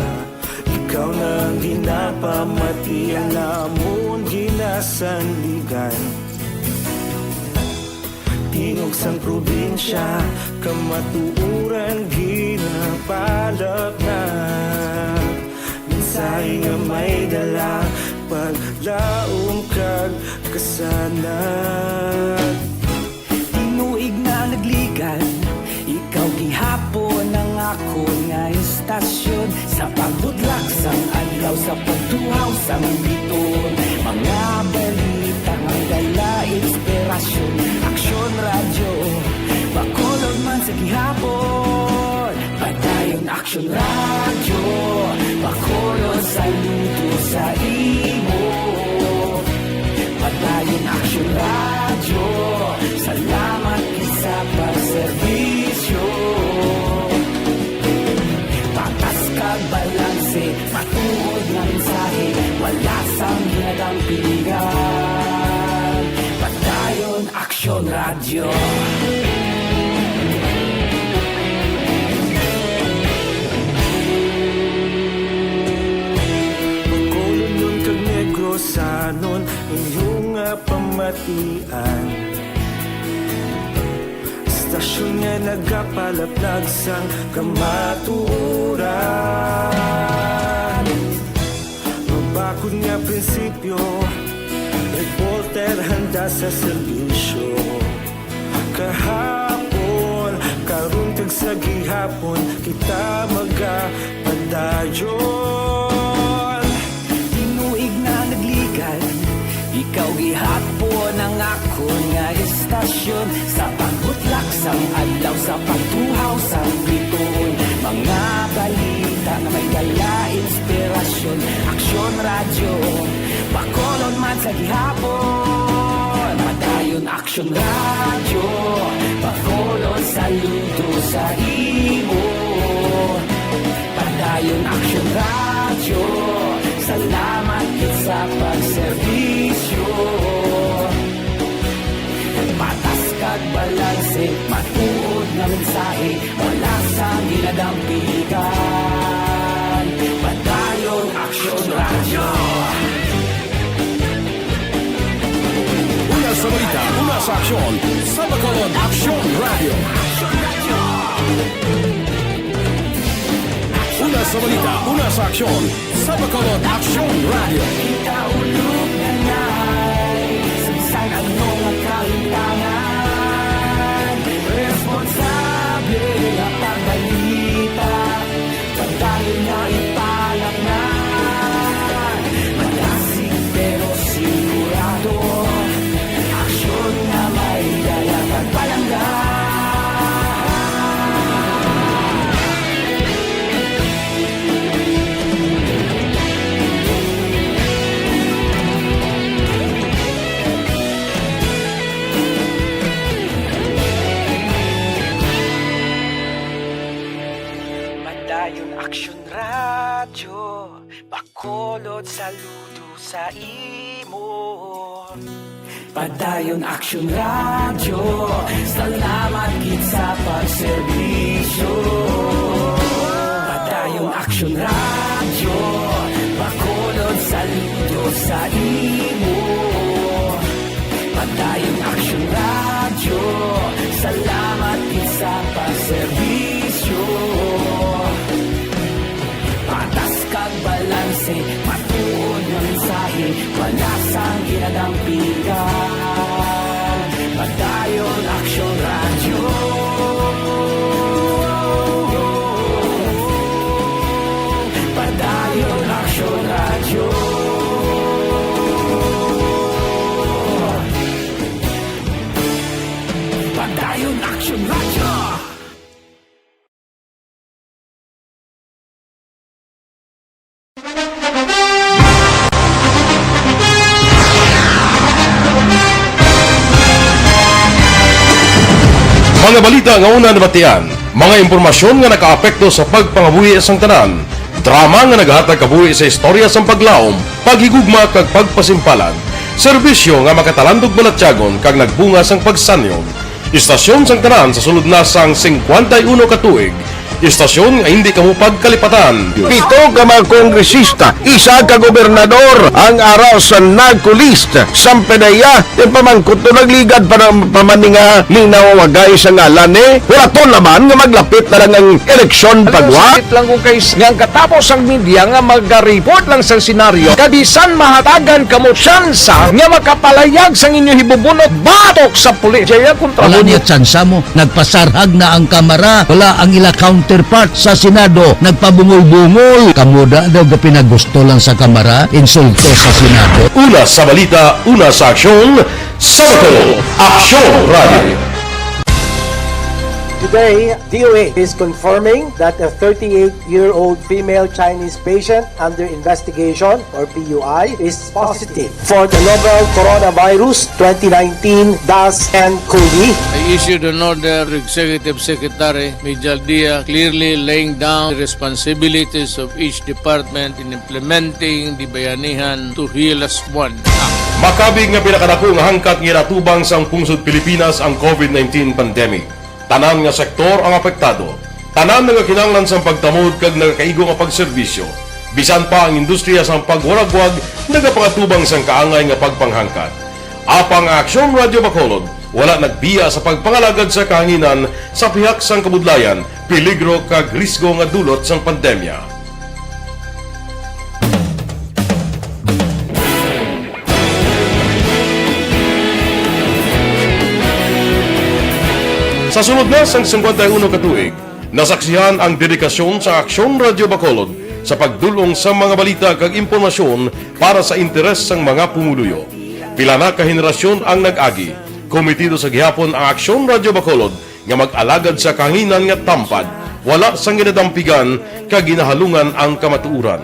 Ikaw na Ginapamati ang amon ginasandigan. Tingog sang probinsya, kamatuoran ginapalapnag. Mensahe nga may dala, paglaom kag kasanag. Tinuig na nagligan, ikaw gihapon ang akon nga istasyon. Sa pagbudlak sang adlaw, sa pagtuhaw sang biton, mga balita nga dala inspirasyon. Aksyon Radyo, Bacolod man sa gihapon. Padayon Aksyon Radyo, Bacolod, saludo sa imo. Padayon Aksyon Radyo, salamat gid sa pagserbisyo. Patas kag balanse, matuod nga mensahe, wala sang ginadampigan. Padayon Aksyon Radyo. Bacolodnon kag Negrosanon, inyo nga pamatian. Istasyon nga nagapalaplag sang kamatuoran. Mabakod nga prinsipyo, reporter handa sa serbisyo. Kahapon, karon kag sa gihapon, kita magapadayon. Tinuig na nagligan, ikaw gihapon ang akon nga istasyon. Sa pagbutlak sang adlaw, sa pagtuhaw sang biton, mga balita nga may dala inspirasyon. Aksyon Radyo, Bacolod man sa gihapon. Padayon Aksyon Radyo, Bacolod, saludo sa imo. Padayon Aksyon Radyo, salamat gid sa pagserbisyo. Patas kag balanse, matuod nga mensahe, wala sang ginadampigan. Padayon Aksyon Radyo. Una sa balita, una sa aksyon, sa Bacolod Aksyon Radyo. Una sa balita, una sa aksyon, sa Bacolod Aksyon Radyo. Kita ulog na nay, sangsang ang mga kahitangan. Responsable nga pagbalita, padayon nga ipalapngan. Madasig pero sigurado, aksyon nga may dala kag palangga. Padayon Aksyon Radyo, Bacolod, saludo sa imo. Padayon Aksyon Radyo, salamat gid sa pagserbisyo. Padayon Aksyon Radyo, Bacolod, saludo sa imo. Padayon Aksyon Radyo, salamat gid sa pagserbisyo. Patas kag balanse, matuod nga mensahe, wala sang ginadampigan. Padayon Aksyon Radyo. Padayon Aksyon Radyo. Padayon Aksyon Radyo. Mga balita nga una nabatian, mga impormasyon nga nakaapekto sa pagpangabuhi sang tanan, drama nga naghatag kabuhi sa istorya sang paglaom, paghigugma kag pagpasimpalan, serbisyo nga makatalandog balatyagon kag nagbunga sang pagsanyon. Istasyon sang tanan sa sulod na sang singkwenta y uno ka tuig, Istasyon nga hindi kamo pagkalipatan. Pito ka mga kongresista, isa ka gobernador ang ara sa narco list. Sampedeya, yung pamangkot to nagligad pa ng pamaninga ni nawawagay sa ngalan eh. Wala to naman nga maglapit na lang ang eleksyon pagwa. Sakit lang kung kay nga ang katapos ang media nga mag-report lang sa senaryo. Kabisan mahatagan kamo tsansa nga makapalayag sang inyo hibubunot batok sa pulis. Jaya kontra Wala mo. Niya tsansa mo. Nagpasarhag na ang Kamara. Wala ang ila counterpart sa Senado. Nagpabungol-bungol. Kamo da daw gapinagusto lang sa Kamara. Insulto sa Senado. Una sa balita, una sa aksyon, sa Bacolod, Aksyon Radio. Today, D O A is confirming that a thirty-eight-year-old female Chinese patient under investigation, or P U I, is positive for the novel coronavirus twenty nineteen dash ten COVID. I issued an order to Executive Secretary Mijal Dia, clearly laying down the responsibilities of each department in implementing the Bayanihan to Heal As One Act. Makabig nga pinakadako nga hangkat nga ginatubang sang pungsod Pilipinas ang COVID nineteen pandemic. Tanan nga sektor ang apektado. Tanan nagakinahanglan sang pagtamod kag nagakaigo nga pagserbisyo. Bisan pa ang industriya sang pagwaragwag nagapangatubang sang kaangay nga pagpanghangkat. Apang ang Aksyon Radio Bacolod wala nagbiya sa pagpangalagad sa kahanginan sa pihak sang kabudlayan, peligro kag risgo nga dulot sang pandemya. Sa sulod na sang singkwenta y uno ka tuig, nasaksihan ang dedikasyon sa Aksyon Radio Bacolod sa pagdul-ong sa mga balita kag impormasyon para sa interes sang mga pumuluyo. Pila na ka henerasyon ang nag-agi. Komitido sa gihapon ang Aksyon Radio Bacolod nga mag-alagad sa kahanginan nga tampad, wala sang ginadampigan kag ginahalungan ang kamatuoran.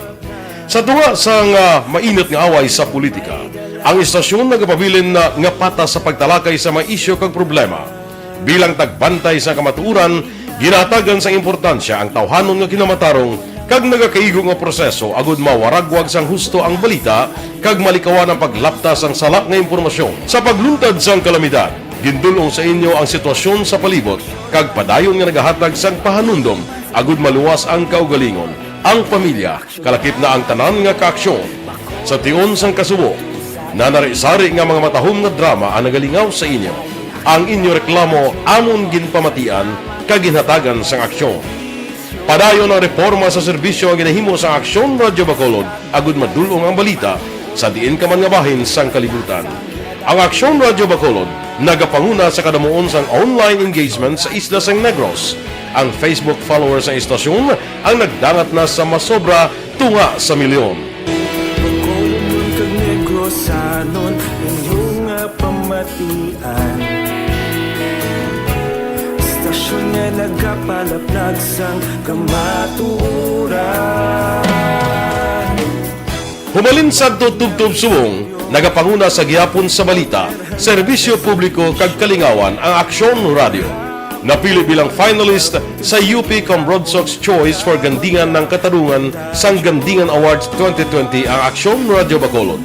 Sa tunga sang, ah, mainit nga away sa politika, ang istasyon nagapabilin na nga patas sa pagtalakay sa mga isyu kag problema. Bilang tagbantay sa kamatuoran, ginahatagan sang importansya ang tawhanon nga kinamatarong kag nagakaigo nga proseso agud mawaragwag sang husto ang balita kag malikawan ang paglapta sang sala nga impormasyon. Sa pagluntad sang kalamidad, gindul-ong sa inyo ang sitwasyon sa palibot kag padayon nga nagahatag sang pahanumdom agud maluwas ang kaugalingon, ang pamilya, kalakip na ang tanan nga kaaksyon. Sa tion sang kasubo, nanari-sari nga mga matahom nga drama ang nagalingaw sa inyo. Ang inyo reklamo amon ginpamatian kag ginhatagan sang aksyon. Padayon ang reporma sa serbisyo nga ginahimo sang Aksyon Radio Bacolod agud madul-ong ang balita sa diin ka man nga bahin sang kalibutan. Ang Aksyon Radio Bacolod nagapanguna sa kadamuon sang online engagement sa isla sang Negros. Ang Facebook followers sang istasyon ang nagdangat na sa masobra tunga sa milyon. Bacolodnon kag Negrosanon, inyo nga pamatian. Istasyon nga nagapalaplag sang kamatuoran. Humalin sadto tubtob subong, nagapanguna sa gihapon sa balita, serbisyo publiko kag kalingawan ang Aksyon Radio. Napili bilang finalist sa U P Cambrodsoc's Choice for Gandingan ng Katarungan sang Gandingan Awards twenty twenty ang Aksyon Radio Bacolod.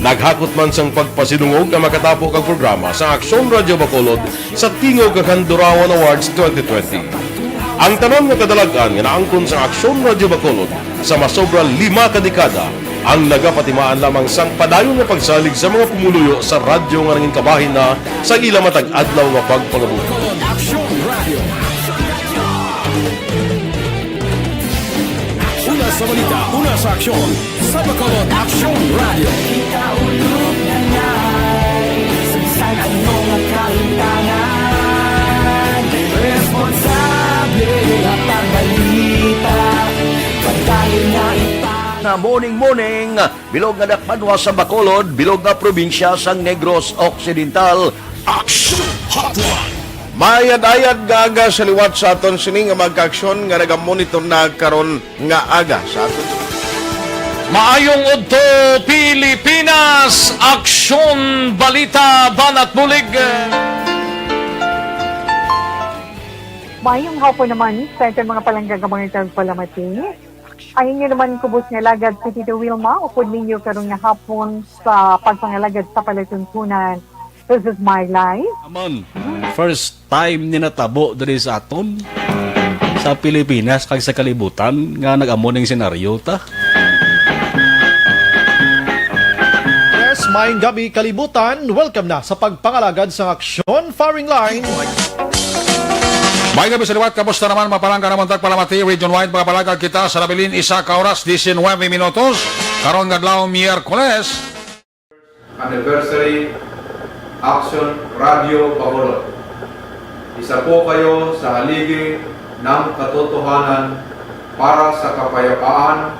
Naghakot man sang pagpasidungog ang makatapo kag programa sa Aksyon Radio Bacolod sa Tingog kag Handurawan Awards twenty twenty. Ang tanan nga kadalag-an nga naangkon sa Aksyon Radio Bacolod sa masobra lima ka dekada ang nagapatimaan lamang sang padayon nga pagsalig sa mga pumuluyo sa radyo nga nangin kabahin na sa ila matag adlaw nga pagpangabuhi. Aksyon Radio. Una sa balita, una sa aksyon, sa Bacolod Aksyon Radio. Kita ulog na ngay, sa bisan ano nga kalimtangan, responsable ang pagbalita, pagdayon na ipang- Na morning, morning, bilog nga dakbanwa sa Bacolod, bilog nga probinsya sa Negros Occidental. Action Hotline. Mayad-ayad nga aga sa liwat sa aton sini nga mga kaaksyon nga nagamonitor na karon nga aga sa aton. Maayong udto, Pilipinas! Aksyon, balita, banat bulig. Maayong hapon naman sa aton mga palangga nga mga tagpalamati. Ang inyo naman kubos nga alagad si Tito Wilma, upod ninyo karon nga hapon sa pagpangalagad sa palatuntunan. This is my life. Amon, first time ni natabo diri sa aton. sa Pilipinas kag sa kalibutan nga nag-amo ning senaryo ta. Yes, maayong gabi, kalibutan. Welcome na sa pagpangalagad sa Aksyon Firing Line. May gabi sa liwat, kamusta naman? Mapalangga naman tagpalamati, region-wide, mga palagad kita sa nabilin, isa ka oras, diecinuebe minutos. Karon nga adlaw, Miyerkules. Anniversary, Aksyon Radio Bacolod. Isa po kayo sa haligi ng katotohanan para sa kapayapaan,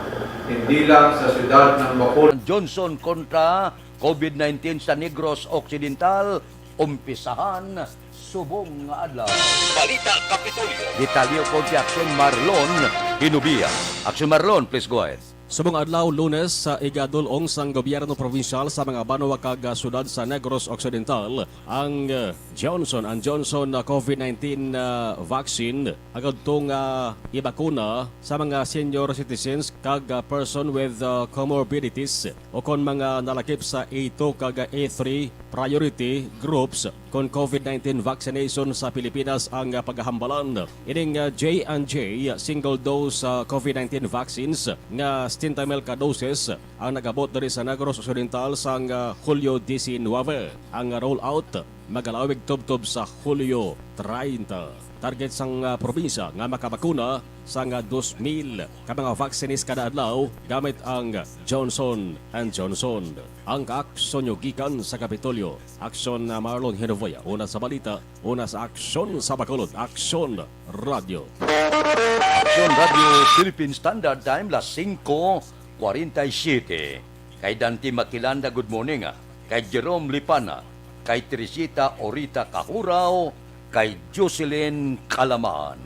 hindi lang sa siyudad ng Bacolod. Johnson kontra covid nineteen sa Negros Occidental, umpisahan subong nga adlaw. Balita Kapitolyo. Detalye ukon si Aksyon Marlon Hinubia. Aksyon Marlon, please go ahead. Subong adlaw, Lunes, sa igadul-ong sang gobyerno probinsyal sa mga banwa kag, ah, syudad sa Negros Occidental ang, ah, Johnson and Johnson, ah, covid nineteen, ah, vaccine, agud to nga ibakuna sa mga senior citizens kag, ah, person with, ah, comorbidities ukon mga nalakip sa A two kag, ah, A three priority groups kon covid nineteen vaccination sa Pilipinas ang, ah, pagahambalan. Ining, ah, J and J single dose, ah, covid nineteen vaccines nga setenta mil ka doses ang nag-abot diri sa Negros Occidental sang, ah, Hulyo diecinuebe. Ang rollout magalawig tubtob sa Hulyo treinta. Target sang, ah, probinsya nga makabakuna sang, ah, dos mil ka mga vaccines kada adlaw gamit ang Johnson and Johnson. Ang kaaksyon nyo gikan sa Kapitolyo. Aksyon na Marlon Hinovoya, una sa balita, una sa Aksyon sa Bacolod, Aksyon Radio. Aksyon Radio Philippine Standard Time, las singko cuarenta y siete. Kay Dante Maquilanda, good morning, ah. Kay Jerome Lipana, kay Teresita Orita Kahurao, kay Jocelyn Calaman.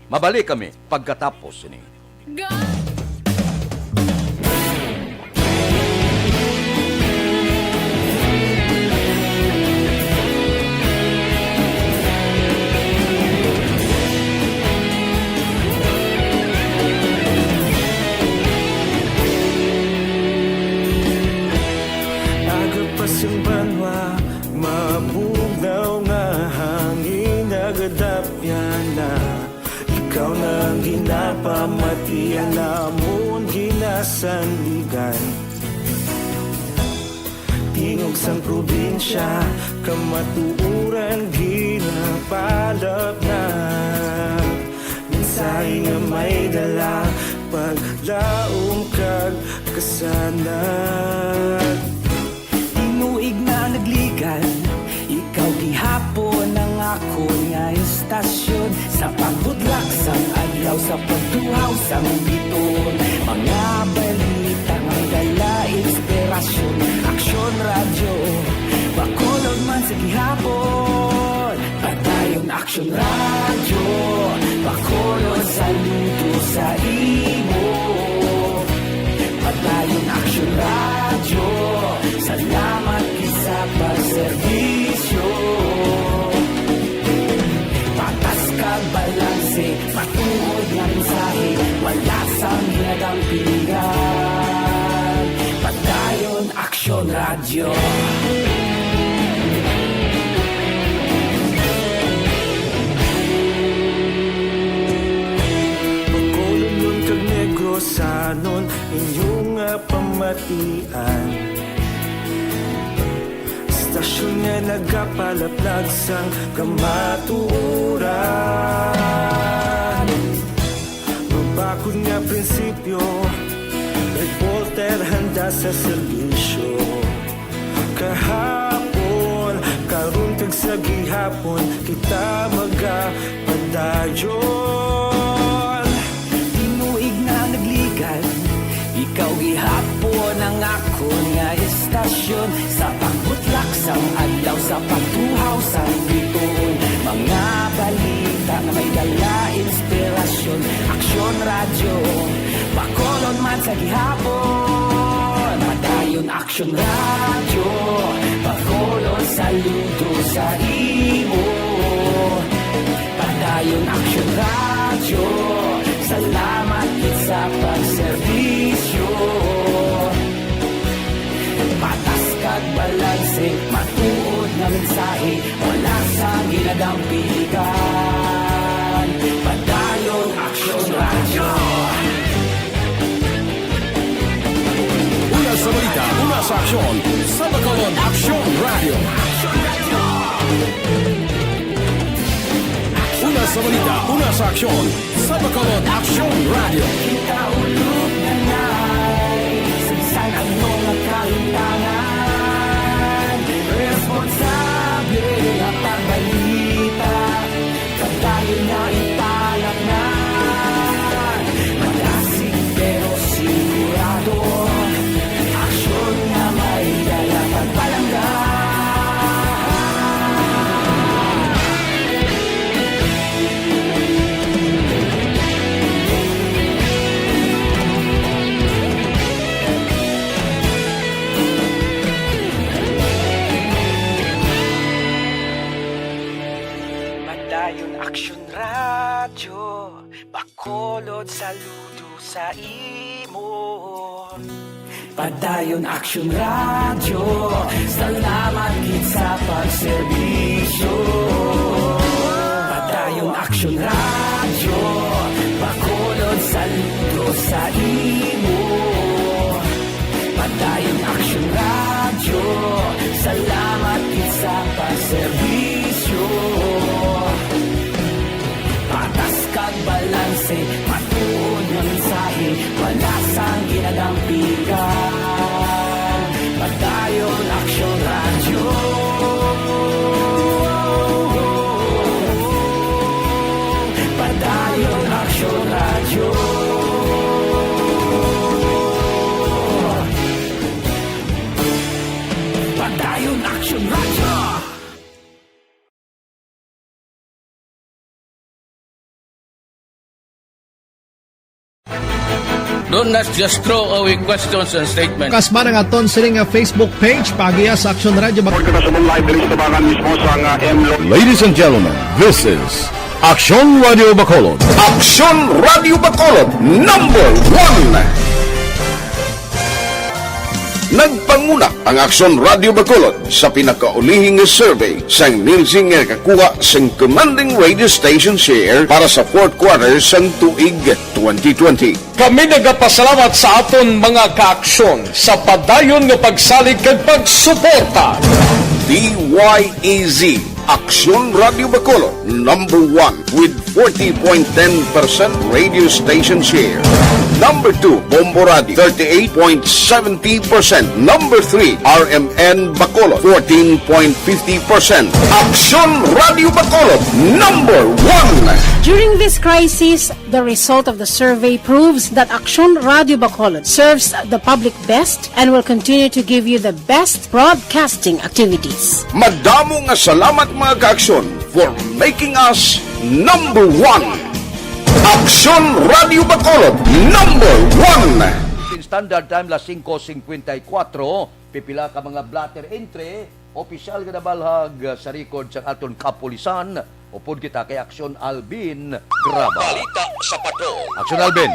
Mabalik kami pagkatapos ni. Ga- Aga pa sing banwa, mabugnaw nga hangin nagadapyan na. Ikaw na ang ginapamatian namon ginasandigan. Tingog sang probinsya, kamatuoran ginapalapnat. Mensahe nga may dala, paglaom kag kasanag. Tinuig na nagligan, ikaw gihapon ang akon nga istasyon. Sa pagbudlak sang adlaw, sa pagtuhaw sang bituon, mga balita nga may dala inspirasyon. Aksyon Radyo, Bacolod man sa gihapon. Padayon Aksyon Radyo, Bacolod, saludo sa imo. Padayon Aksyon Radyo, salamat gid sa pagserbisyo. Patas kag balanse, matuod nga mensahe, wala sang ginadampigan. Padayon Aksyon Radyo. Bacolodnon kag Negrosanon, inyo nga pamatian. Istasyon nga nagapalaplag sang kamatuoran. Mabakod nga prinsipyo, reporter handa sa serbisyo. Kahapon, karon kag sa gihapon, kita magapadayon. Tinuig na nagligan, ikaw gihapon ang akon nga istasyon. Sa pagbutlak sang adlaw, sa pagtuhaw sang bituon, mga balita nga may dala inspirasyon. Aksyon Radyo, Bacolod man sa gihapon. Padayon Aksyon Radyo, Bacolod, saludo sa imo. Padayon Aksyon Radyo, salamat gid sa pagserbisyo. Patas kag balanse, matuod nga mensahe, wala sang ginadampigan. Padayon Aksyon sa Bacolod, Aksyon Radio. Una sa balita, una sa aksyon sa Bacolod, Aksyon Radio. Kita ulog na nais, bisan ano nga kahimtangan, responsable nga pagbalita. Padayon nga ipalatnan, malasig pero sigurado, aksyon nga may dala pagpalangga. Padayon Aksyon Radyo, Bacolod, saludo sa imo. Padayon Aksyon Radyo, salamat gid sa pagserbisyo. Padayon Aksyon Radyo, Bacolod, saludo sa imo. Padayon Aksyon Radyo, salamat gid sa pagserbisyo. Patas kag balanse, matuod nga mensahe, wala sang ginadampigan. Padayon Aksyon Radyo. Padayon Aksyon Radyo. Padayon Aksyon Radyo. Don't just throw away questions and statements. Kasbara nga aton sini nga Facebook page, paagiha sa Aksyon Radyo Bacolod. Report kita subong live diri sa Tabangan mismo sa nga M Lo- Ladies and gentlemen, this is Aksyon Radio Bacolod. Aksyon Radio Bacolod, number one. Nagpanguna ang Aksyon Radio Bacolod sa pinakaulihing nga survey sang Nielsen nga nakakuha sang commanding radio station share para sa fourth quarter sang tuig twenty twenty. Kami nagapasalamat sa aton mga kaaksyon sa padayon nga pagsalig kag pagsuporta. D Y E Z, Aksyon Radio Bacolod, number one with forty point ten percent radio station share. Number two, Bombo Radio, thirty-eight point seventy percent. Number three, R M N Bacolod, fourteen point fifty percent. Aksyon Radio Bacolod, number one. During this crisis, the result of the survey proves that Aksyon Radio Bacolod serves the public best and will continue to give you the best broadcasting activities. Madamo nga salamat, mga kaaksyon, for making us number one. Aksyon Radio Bacolod, number one. Standard time, las singko singkwenta y kuwatro. Pipila ka mga blotter entry, opisyal nga nabalhag sa record sang aton kapulisan. Upod kita kay Aksyon Alvin Graba. Balita sa Patrol. Aksyon Alvin.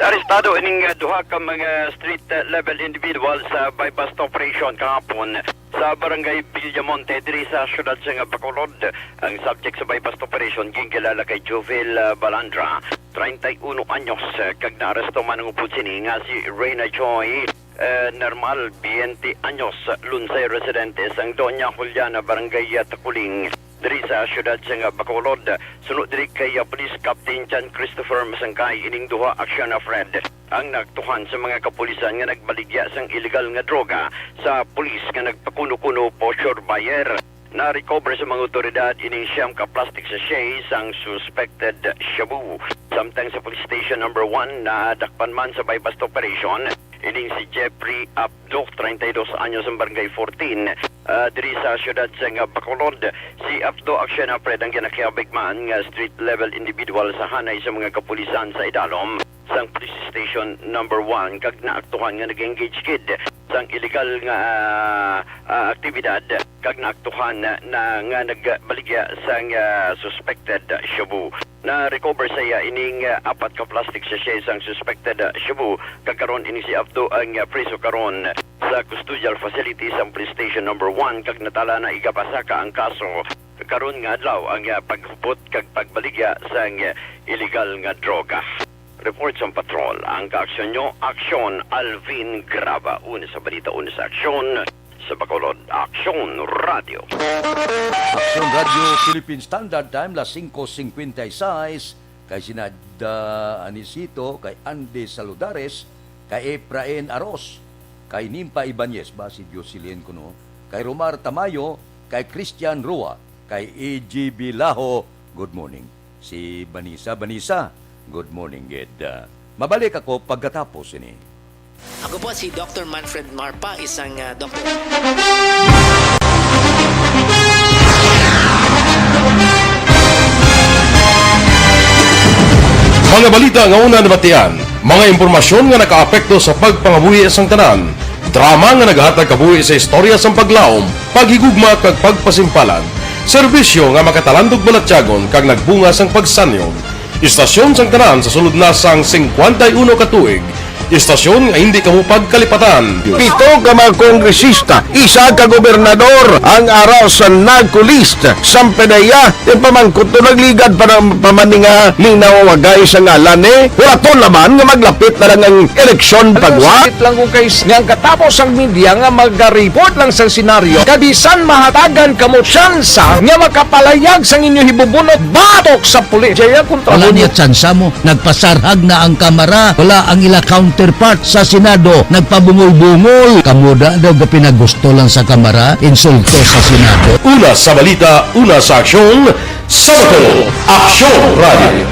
Arestado ining, uh, duha ka mga street, uh, level individual sa buy-bust operation kahapon sa Barangay Villamonte, diri sa siyudad sang Bacolod. Ang subject sa buy-bust operation ginkilala kay Jovel, uh, Balandra, treinta y uno anyos, uh, kag naaresto man ang upod sini nga si Reyna Joy, uh, Normal, veinte anyos, Lunsay, residente sang Doña Juliana, Barangay, uh, Taculing, diri sa siyudad sang Bacolod. Suno diri kay, ah, Police Captain John Christopher Masangkay, ining duha aksyon na Fred ang naaktuhan sa mga kapulisan nga nagbaligya sang iligal nga droga sa pulis nga nagpakuno-kuno, poseur buyer. Na-recover sa mga awtoridad ining siyam ka plastic sachet sang suspected shabu. Samtang sa Police Station Number One, nadakpan man sa buy-bust operation ining si Jeffrey Abdo, treinta y dos anyos, ang Barangay fourteen, ah, diri sa siyudad sang Bacolod. Si Abdo Aksyon Alfred ang ginakiabig man nga street level individual sa hanay sa mga kapulisan sa idalom sang Police Station Number One, kag naaktuhan nga nag-engage gid sang illegal nga, ah, aktibidad, kag naaktuhan na nga nagbaligya sang, ah, suspected shabu. Na-recover sa iya ining, ah, apat ka plastic sachet sang suspected, ah, shabu, kag karon ini si Abdo ang, ah, priso karon sa custodial facility sang Police Station Number One, kag natala na igapasaka ang kaso karon nga adlaw ang, ah, paghupot kag pagbaligya sang, ah, illegal nga droga. Report sang patrol. Ang kaaksyon nyo, Aksyon Alvin Graba. Una sa balita, una sa aksyon, sa Bacolod, Aksyon Radio. Aksyon Radio Philippine Standard Time, las singko singkwenta y seis, kay Sinad, ah, Anisito, kay Andy Saludares, kay Efrain Aros, kay Nimpa Ibanez, ba si Jocelyn kuno, kay Romar Tamayo, kay Christian Rua, kay E G B Laho. Good morning. Si Vanessa, Vanessa, good morning, gid. Ah, mabalik ako pagkatapos ini. Ako po si Doctor Manfred Marpa, isang, ah, doktor. Mga balita nga una nabatian, mga impormasyon nga nakaapekto sa pagpangabuhi sang tanan, drama nga nagahatag kabuhi sa istorya sang paglaom, paghigugma kag pagpasimpalan, serbisyo nga makatalandog balatyagon kag nagbunga sang pagsanyog. Istasyon sang tanan sa sulod na sang singkwenta y uno ka tuig. Istasyon nga hindi kamo pagkalipatan. Pito ka mga kongresista, isa ka gobernador ang ara sa narco list. Sampanaya, ipamangkot to nagligad pa ng pamaninga ning nawawagay sa ngalan ni Huraton naman nga maglapit na lang ang eleksyon pagwa. Sakit lang kung kay nga ang katapos ang media nga magareport lang sa senaryo, kabisan mahatagan kamo tsansa nga makapalayag sang inyo hibubunot batok sa pulis. Jaya kontra Wala niya tsansa mo. Nagpasarhag na ang Kamara. Wala ang ila counterpart sa Senado. Nagpabungol-bungol. Kamo da daw gapinagusto lang sa Kamara. Insulto sa Senado. Una sa balita, una sa aksyon, sa Bacolod, Aksyon Radio.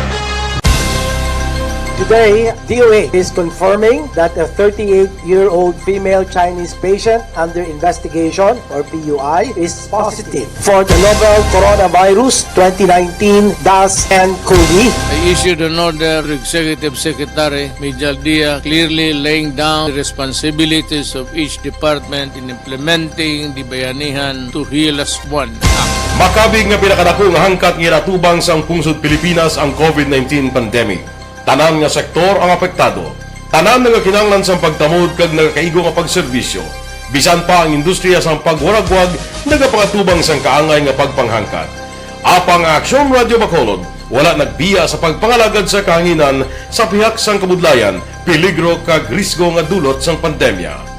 Today, D O A is confirming that a thirty-eight-year-old female Chinese patient under investigation, or P U I, is positive for the novel coronavirus twenty nineteen dash N cov. I issued an order to Executive Secretary Mijal Dia, clearly laying down the responsibilities of each department in implementing the Bayanihan to Heal Us One Act. Makabig nga pinakadako nga hangkat nga ginatubang sang pungsod Pilipinas ang covid nineteen pandemic. Tanan nga sektor ang apektado. Tanan nagakinahanglan sang pagtamod kag nagakaigo nga pagserbisyo. Bisan pa ang industriya sang pagwaragwag nagapangatubang sang kaangay nga pagpanghangkat. Apang ang Aksyon Radyo Bacolod wala nagbiya sa pagpangalagad sa kahanginan sa pihak sang kabudlayan, peligro kag risgo nga dulot sang pandemya.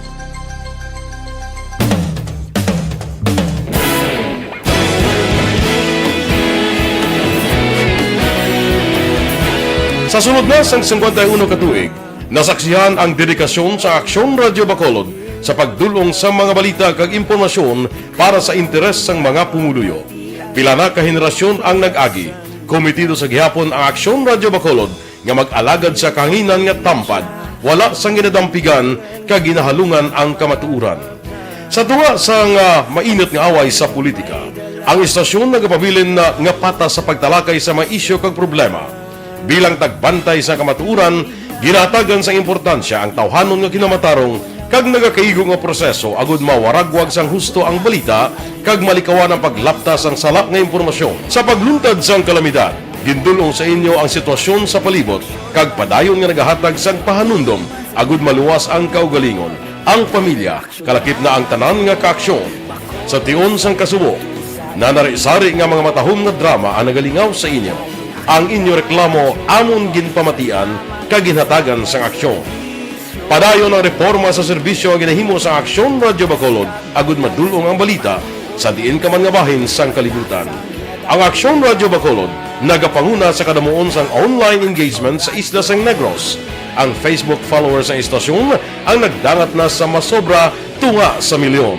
Sa sulod na sang singkwenta y uno ka tuig, nasaksihan ang dedikasyon sa Aksyon Radyo Bacolod sa pagdul-ong sa mga balita kag impormasyon para sa interes sang mga pumuluyo. Pila na ka henerasyon ang nag-agi. Komitido sa gihapon ang Aksyon Radyo Bacolod nga mag-alagad sa kahanginan nga tampad, wala sang ginadampigan kag ginahalungan ang kamatuoran. Sa tunga sang, ah, mainit nga away sa politika, ang istasyon nagapabilin na nga patas sa pagtalakay sa mga isyu kag problema. Bilang tagbantay sa kamatuoran, ginahatagan sang importansya ang tawhanon nga kinamatarong kag nagakaigo nga proseso agud mawaragwag sang husto ang balita kag malikawan ang paglapta sang sala nga impormasyon. Sa pagluntad sang kalamidad, gindul-ong sa inyo ang sitwasyon sa palibot kag padayon nga nagahatag sang pahanumdom agud maluwas ang kaugalingon, ang pamilya, kalakip na ang tanan nga kaaksyon. Sa tion sang kasubo, nanari-sari nga mga matahom nga drama ang nagalingaw sa inyo. Ang inyo reklamo amon ginpamatian kag ginhatagan sang aksyon. Padayon ang reporma sa serbisyo nga ginahimo sa Aksyon Radyo Bacolod agud madul-ong ang balita sa diin ka man nga bahin sang kalibutan. Ang Aksyon Radyo Bacolod nagapanguna sa kadamuon sang online engagement sa isla sang Negros. Ang Facebook followers sang istasyon ang nagdangat na sa masobra tunga sa milyon.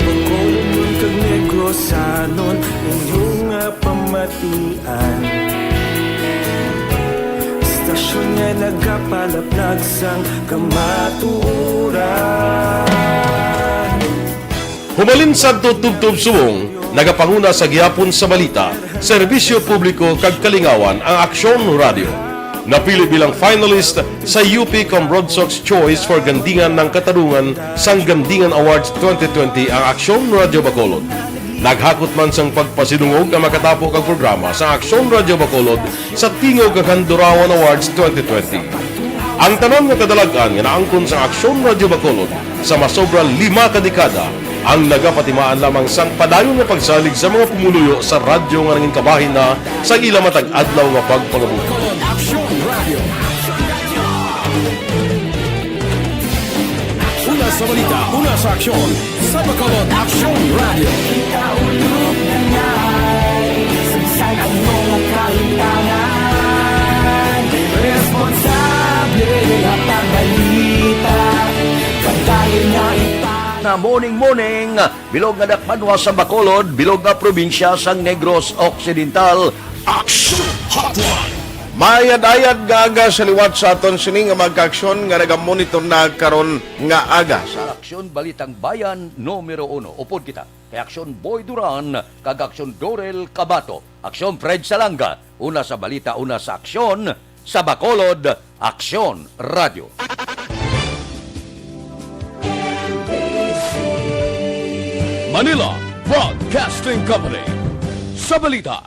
Bacolod kag Negrosanon, inyo nga pamatian. Istasyon nga nagapalaplag sang kamatuoran. Humalin sadto tubtob subong, nagapanguna sa gihapon sa balita, serbisyo publiko kag kalingawan ang Aksyon Radyo. Napili bilang finalist sa U P Cambrodsoc's Choice for Gandingan ng Katarungan sang Gandingan Awards twenty twenty ang Aksyon Radyo Bacolod. Naghakot man sang pagpasidungog ang makatapo kag programa sa Aksyon Radyo Bacolod sa Tingog kag Handurawan Awards twenty twenty. Ang tanan nga kadalag-an nga naangkon sa Aksyon Radyo Bacolod sa masobra lima ka dekada ang nagapatimaan lamang sang padayon nga pagsalig sa mga pumuluyo sa radyo nga nangin kabahin na sa ila matag adlaw nga pagpangabuhi. Aksyon Radyo. Sa balita, una sa aksyon, sa Bacolod Aksyon Radio. Kita ulog na ngay, sagsag ang mga kahintangan. Responsable, hatag balita, kadali na ipag- Na morning, morning, bilog nga dakbanwa sa Bacolod, bilog nga probinsya sang Negros Occidental. Aksyon Hotline. Maayad-ayad nga aga sa liwat sa aton sini nga mga kaaksyon nga nagamonitor na karon nga aga sa Aksyon Balitang Bayan numero uno. Upod kita kay Aksyon Boy Duran kag Aksyon Dorel Cabato. Aksyon Fred Salanga, una sa balita, una sa aksyon, sa Bacolod, Aksyon Radio. Manila Broadcasting Company. Sa balita,